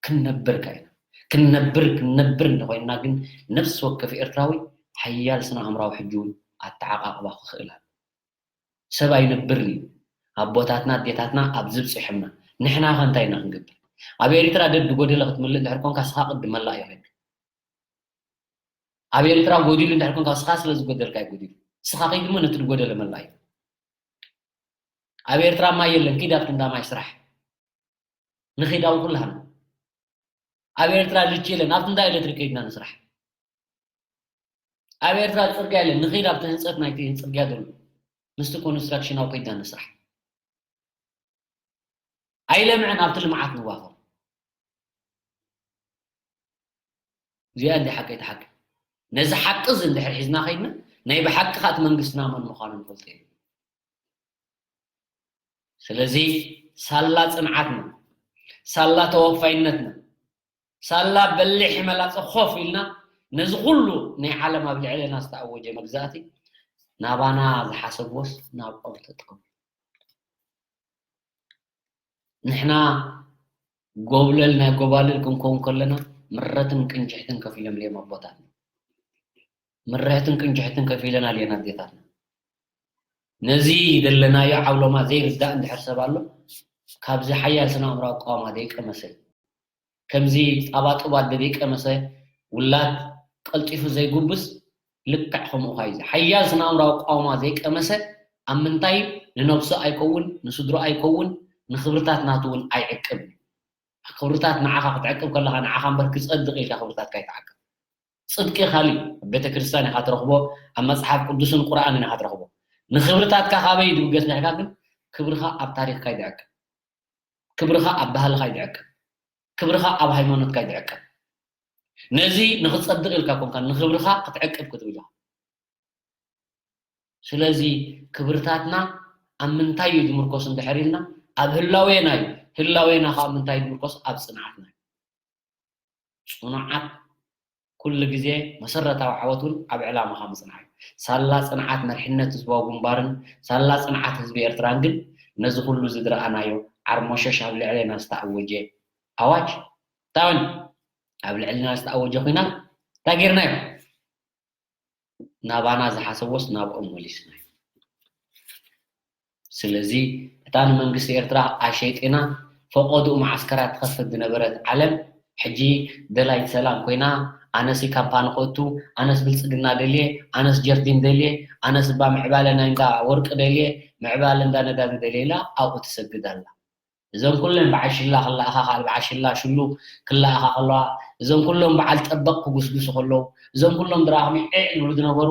ክንነብር ከ ኢና። ክንነብር፣ ክንነብር እንተኾይንና ግን ነፍሲ ወከፍ ኤርትራዊ ሓያል ስነ ኣእምራዊ ሕጂ እውን ኣተዓቓቕባ ክኽእል ኣለዎ። ሰብ ኣይነብርን እዩ። ኣቦታትና ኣዴታትና ኣብዚ ብፂሖምና። ንሕና ከ እንታይ ኢና ክንገብር? ኣብ ኤርትራ ደድ ጎደለ ክትምልእ እንድሕር ኮንካ ስኻ ቅድም መላእ እዩ ኸይድ። ኣብ ኤርትራ ጎዲሉ እንድሕር ኮንካ ስኻ ስለ ዝጎደልካ እዩ ጎዲሉ። ስኻ ከይድ እሞ ነቲ ዝጎደለ መላእ እዩ። ኣብ ኤርትራ ማይ የለን፣ ኪድ ኣብቲ እንዳ ማይ ስራሕ። ንኺድ ኣብኡ ኩላህና። ኣብ ኤርትራ ልቺ የለን፣ ኣብቲ እንዳ ኤሌክትሪክ ከይድና ንስራሕ። ኣብ ኤርትራ ጽርግያ የለን፣ ንኺድ ኣብቲ ህንጸት ናይቲ ጽርግያ ዘሎ ምስቲ ኮንስትራክሽን ኣብኡ ከይድና ንስራሕ። ኣይለምዕን፣ ኣብቲ ልምዓት ንዋፈር። እዚኣ እንዲ ሓቂ ተሓቂ። ነዚ ሓቂ እዚ እንድሕር ሒዝና ከይድና ናይ ብሓቂ ከዓ እቲ መንግስትና መን ምዃኑ ንፈልጦ እዩ። ስለዚ ሳላ ፅንዓትና፣ ሳላ ተወፋይነትና፣ ሳላ በሊሕ መላፀ ኮፍ ኢልና ነዚ ኩሉ ናይ ዓለም ኣብ ልዕለና ዝተኣወጀ መግዛእቲ ናባና ዝሓሰብዎስ ናብኦም ተጠው። ንሕና ጎብለል ናይ ጎባልል ክንከውን ከለና ምረትን ቅንጅሕትን ከፊሎም እዮም ኣቦታትና። ምርሕትን ቅንጅሕትን ከፊለናል እየን ኣዴታትና። ነዚ ዘለናዮ ዓውሎማ ዘይርዳእ እንድሕር ሰብ ኣሎ፣ ካብዚ ሓያል ስነ ኣእምራዊ ኣቃውማ ዘይቀመሰ፣ ከምዚ ጣባጡባት ደበይ ቀመሰ ውላድ ቀልጢፉ ዘይጉብዝ ልክዕ ከምኡ ኸዓ እዩ። ሓያል ስነ ኣእምራዊ ኣቃውማ ዘይቀመሰ ኣብ ምንታይ ንነብሱ ኣይከውን፣ ንስድሮ ኣይከውን፣ ንክብርታት ናቱ እውን ኣይዕቅብ። ክብርታት ንዓኻ ክትዕቅብ ከለኻ ንዓኻ እምበር ክጸድቕ ኢልካ ክብርታትካ ኣይትዓቅብ። ጽድቂ ካሊእ ኣብ ቤተ ክርስቲያን ኢኻ ትረኽቦ፣ ኣብ መጽሓፍ ቅዱስን ቁርኣንን ኢኻ ትረኽቦ። ንክብርታትካ ካበይ ድብገስ ንሕካ ግን ክብርኻ ኣብ ታሪኽካ ይድዕቅብ። ክብርኻ ኣብ ባህልኻ ይድዕቅብ። ክብርኻ ኣብ ሃይማኖትካ ይድዕቅብ። ነዚ ንኽትጸድቕ ኢልካ ኮንካ ንክብርኻ ክትዕቅብ ክትብል ኢኻ። ስለዚ ክብርታትና ኣብ ምንታይ እዩ ዝምርኮስ እንድሕር ኢልና ኣብ ህላዌና እዩ። ህላዌና ከዓ ምንታይ ዝምርኮስ ኣብ ጽንዓትና እዩ። ጽኑዓት ኩሉ ግዜ መሰረታዊ ዓወት እውን ኣብ ዕላማኻ ምጽናዕ እዩ። ሳላ ጽንዓት መርሕነት ህዝባዊ ግንባርን ሳላ ጽንዓት ህዝቢ ኤርትራን ግን ነዚ ኩሉ እዚ ዝረኣናዮ ዓርሞሸሽ ኣብ ልዕሌና ዝተኣወጀ ኣዋጅ እንታይ ኾን ኣብ ልዕሌና ዝተኣወጀ ኹናት እንታይ ጌርናዮ? ናባና ዝሓሰቦስ ናብኦም መሊስናዮ። ስለዚ እታ ንመንግስቲ ኤርትራ ኣሸይጢና ፈቐድኡ መዓስከራት ትኸፍት ዝነበረት ዓለም ሕጂ ደላይት ሰላም ኮይና ኣነስ ካምፓኒ ክእቱ ኣነስ ብልጽግና ደልየ ኣነስ ጀርዲን ደልየ ኣነስ እባ ምዕባለ ናይ እንዳ ወርቂ ደልየ ምዕባለ እንዳ ነዳዲ ደልየ ኢላ ኣብኡ ትሰግድ ኣላ። እዞም ኩሎም በዓል ሽላ ክለኣኻ በዓል ሽላ ሽሉ ክለኣኻ ከለዋ እዞም ኩሎም በዓል ጠበቕ ክጉስጉሱ ከለዉ እዞም ኩሎም ድራኽሚ ዒዕ ዝብሉ ዝነበሩ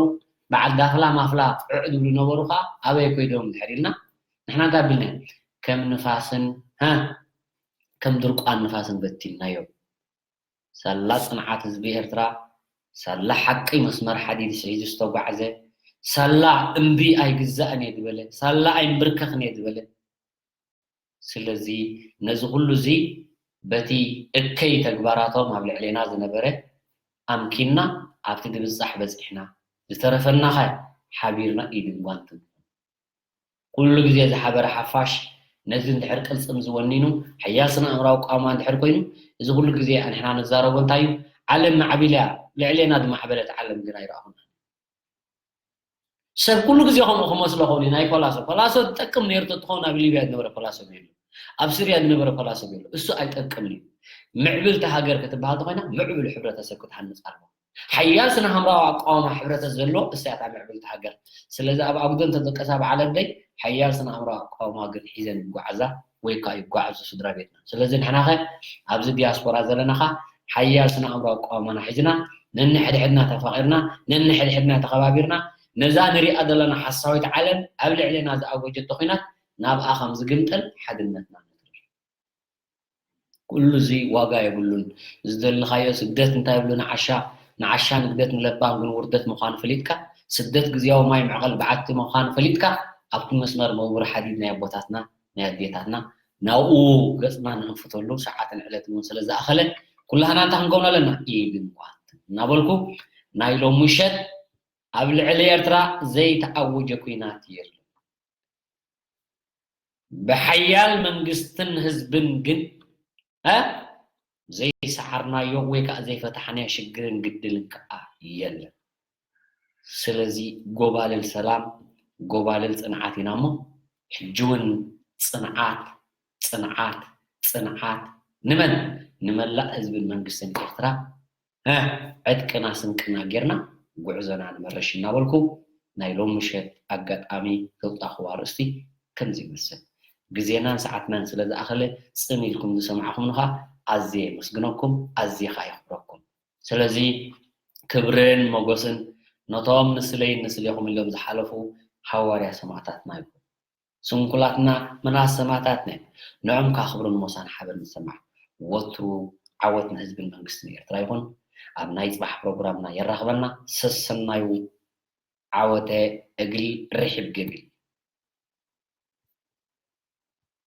በዓል ዳፍላ ማፍላ ዑዕ ዝብሉ ነበሩ ከዓ ኣበይ ኮይዶም ድሕር ኢልና ንሕና እንታይ ኣቢልና ከም ንፋስን ሃ ከም ድርቋን ንፋስን በቲንናዮም። ሳላ ፅንዓት ህዝቢ ኤርትራ ሳላ ሓቂ መስመር ሓዲድ ሒዙ ዝተጓዕዘ ሳላ እምቢ ኣይግዛእን እየ ዝበለ ሳላ ኣይምብርከኽን እየ ዝበለ ስለዚ ነዚ ኩሉ እዚ በቲ እከይ ተግባራቶም ኣብ ልዕሌና ዝነበረ ኣምኪንና ኣብቲ ድብጻሕ በጺሕና። ዝተረፈናኸ ሓቢርና ኢድን ጓንትን ንኹን። ኩሉ ግዜ ዝሓበረ ሓፋሽ ነዚ እንድሕር ቅልጽም ዝወኒኑ ሓያል ስነ ኣእምራዊ ቋማ እንድሕር ኮይኑ እዚ ኩሉ ግዜ ንሕና ንዛረቦ እንታይ እዩ? ዓለም ማዕቢላ እያ፣ ልዕሌና ዝማዕበለት ዓለም ግን ኣይረኣኹናን። ሰብ ኩሉ ግዜ ከምኡ ክመስሎ ኸውን እዩ ናይ ኮላሶ ኮላሶ ዝጠቅም ነይሩ ተትኸውን ኣብ ሊብያ ዝነበረ ኮላሶ የሉ ኣብ ስርያ ዝነበረ ኮላሶ የሉ እሱ ኣይጠቅምን እዩ ምዕብልቲ ሃገር ክትበሃል ተኮይና ምዕብል ሕብረተሰብ ክትሃንፅ ኣለዎ ሓያል ስነ ሃምራዊ ኣቃወማ ሕብረተሰብ ዘለዎ እሳያት ኣብ ምዕብልቲ ሃገር ስለዚ ኣብ ኣጉዶ እንተደቀሳ በዓል ኣደይ ሓያል ስነ ኣእምራዊ ኣቃወማ ግን ሒዘን ይጓዓዛ ወይ ከዓ ይጓዓዙ ስድራ ቤትና ስለዚ ንሕናኸ ኣብዚ ዲያስፖራ ዘለናኻ ሓያል ስነ ኣእምራዊ ኣቃወማና ሒዝና ነንሕድሕድና ተፋቒርና ነንሕድሕድና ተኸባቢርና ነዛ ንሪኣ ዘለና ሓሳዊት ዓለም ኣብ ልዕሌና ዝኣወጀቶ ኹናት ናብኣ ከም ዝግምጠል ሓድነትና ነትርር። ኩሉ እዚ ዋጋ የብሉን። ዝደለኻዮ ስግደት እንታይ ይብሉ ንዓሻ ንዓሻ ንግደት ንለባም ግን ውርደት ምዃኑ ፈሊጥካ ስግደት ግዝያዊ ማይ መዕቐል በዓቲ ምዃኑ ፈሊጥካ ኣብቲ መስመር መውብሪ ሓዲድ ናይ ኣቦታትና ናይ ኣዴታትና ናብኡ ገፅና ንኽንፍተሉ ሰዓትን ዕለትን እውን ስለ ዝኣኸለ ኩላህና እንታይ ክንገብሮ ኣለና ኢድን ጓንትን እናበልኩ ናይ ሎም ምሸት ኣብ ልዕሊ ኤርትራ ዘይተኣወጀ ኲናት የለን። ብሓያል መንግስትን ህዝብን ግን እ ዘይሰዓርናዮ ወይ ከዓ ዘይፈታሕናዮ ሽግርን ግድልን ከዓ የለን። ስለዚ ጎባልል ሰላም ጎባልል ፅንዓት ኢና እሞ ሕጂ እውን ፅንዓት ፅንዓት ፅንዓት ንመን ንመላእ ህዝብን መንግስትን ኤርትራ ዕጥቅና ስንቅና ጌርና ጉዕዞና ንመርሽ እናበልኩ ናይ ሎም ምሸት ኣጋጣሚ ዘውፃእኽዎ ኣርእስቲ ከምዚ ይመስል። ግዜናን ሰዓትናን ስለ ዝኣኸለ ፅን ኢልኩም ዝሰማዕኹምኒ ኸዓ ኣዝየ የመስግነኩም፣ ኣዝየ ኸዓ የኽብረኩም። ስለዚ ክብርን ሞገስን ነቶም ንስለይን ንስሌኹም ኢሎም ዝሓለፉ ሃዋርያ ሰማእታትና ይኹን። ስንኩላትና ምናስ ሰማእታትና እዮም። ንዖም ከዓ ክብርን ሞሳን ሓበን ንሰማዕ። ወትሩ ዓወት ንህዝብን መንግስትን ኤርትራ ይኹን። ኣብ ናይ ጽባሕ ፕሮግራምና የራኽበና። ሰሰናዩ ዓወተ እግል ርሒብ ግብል።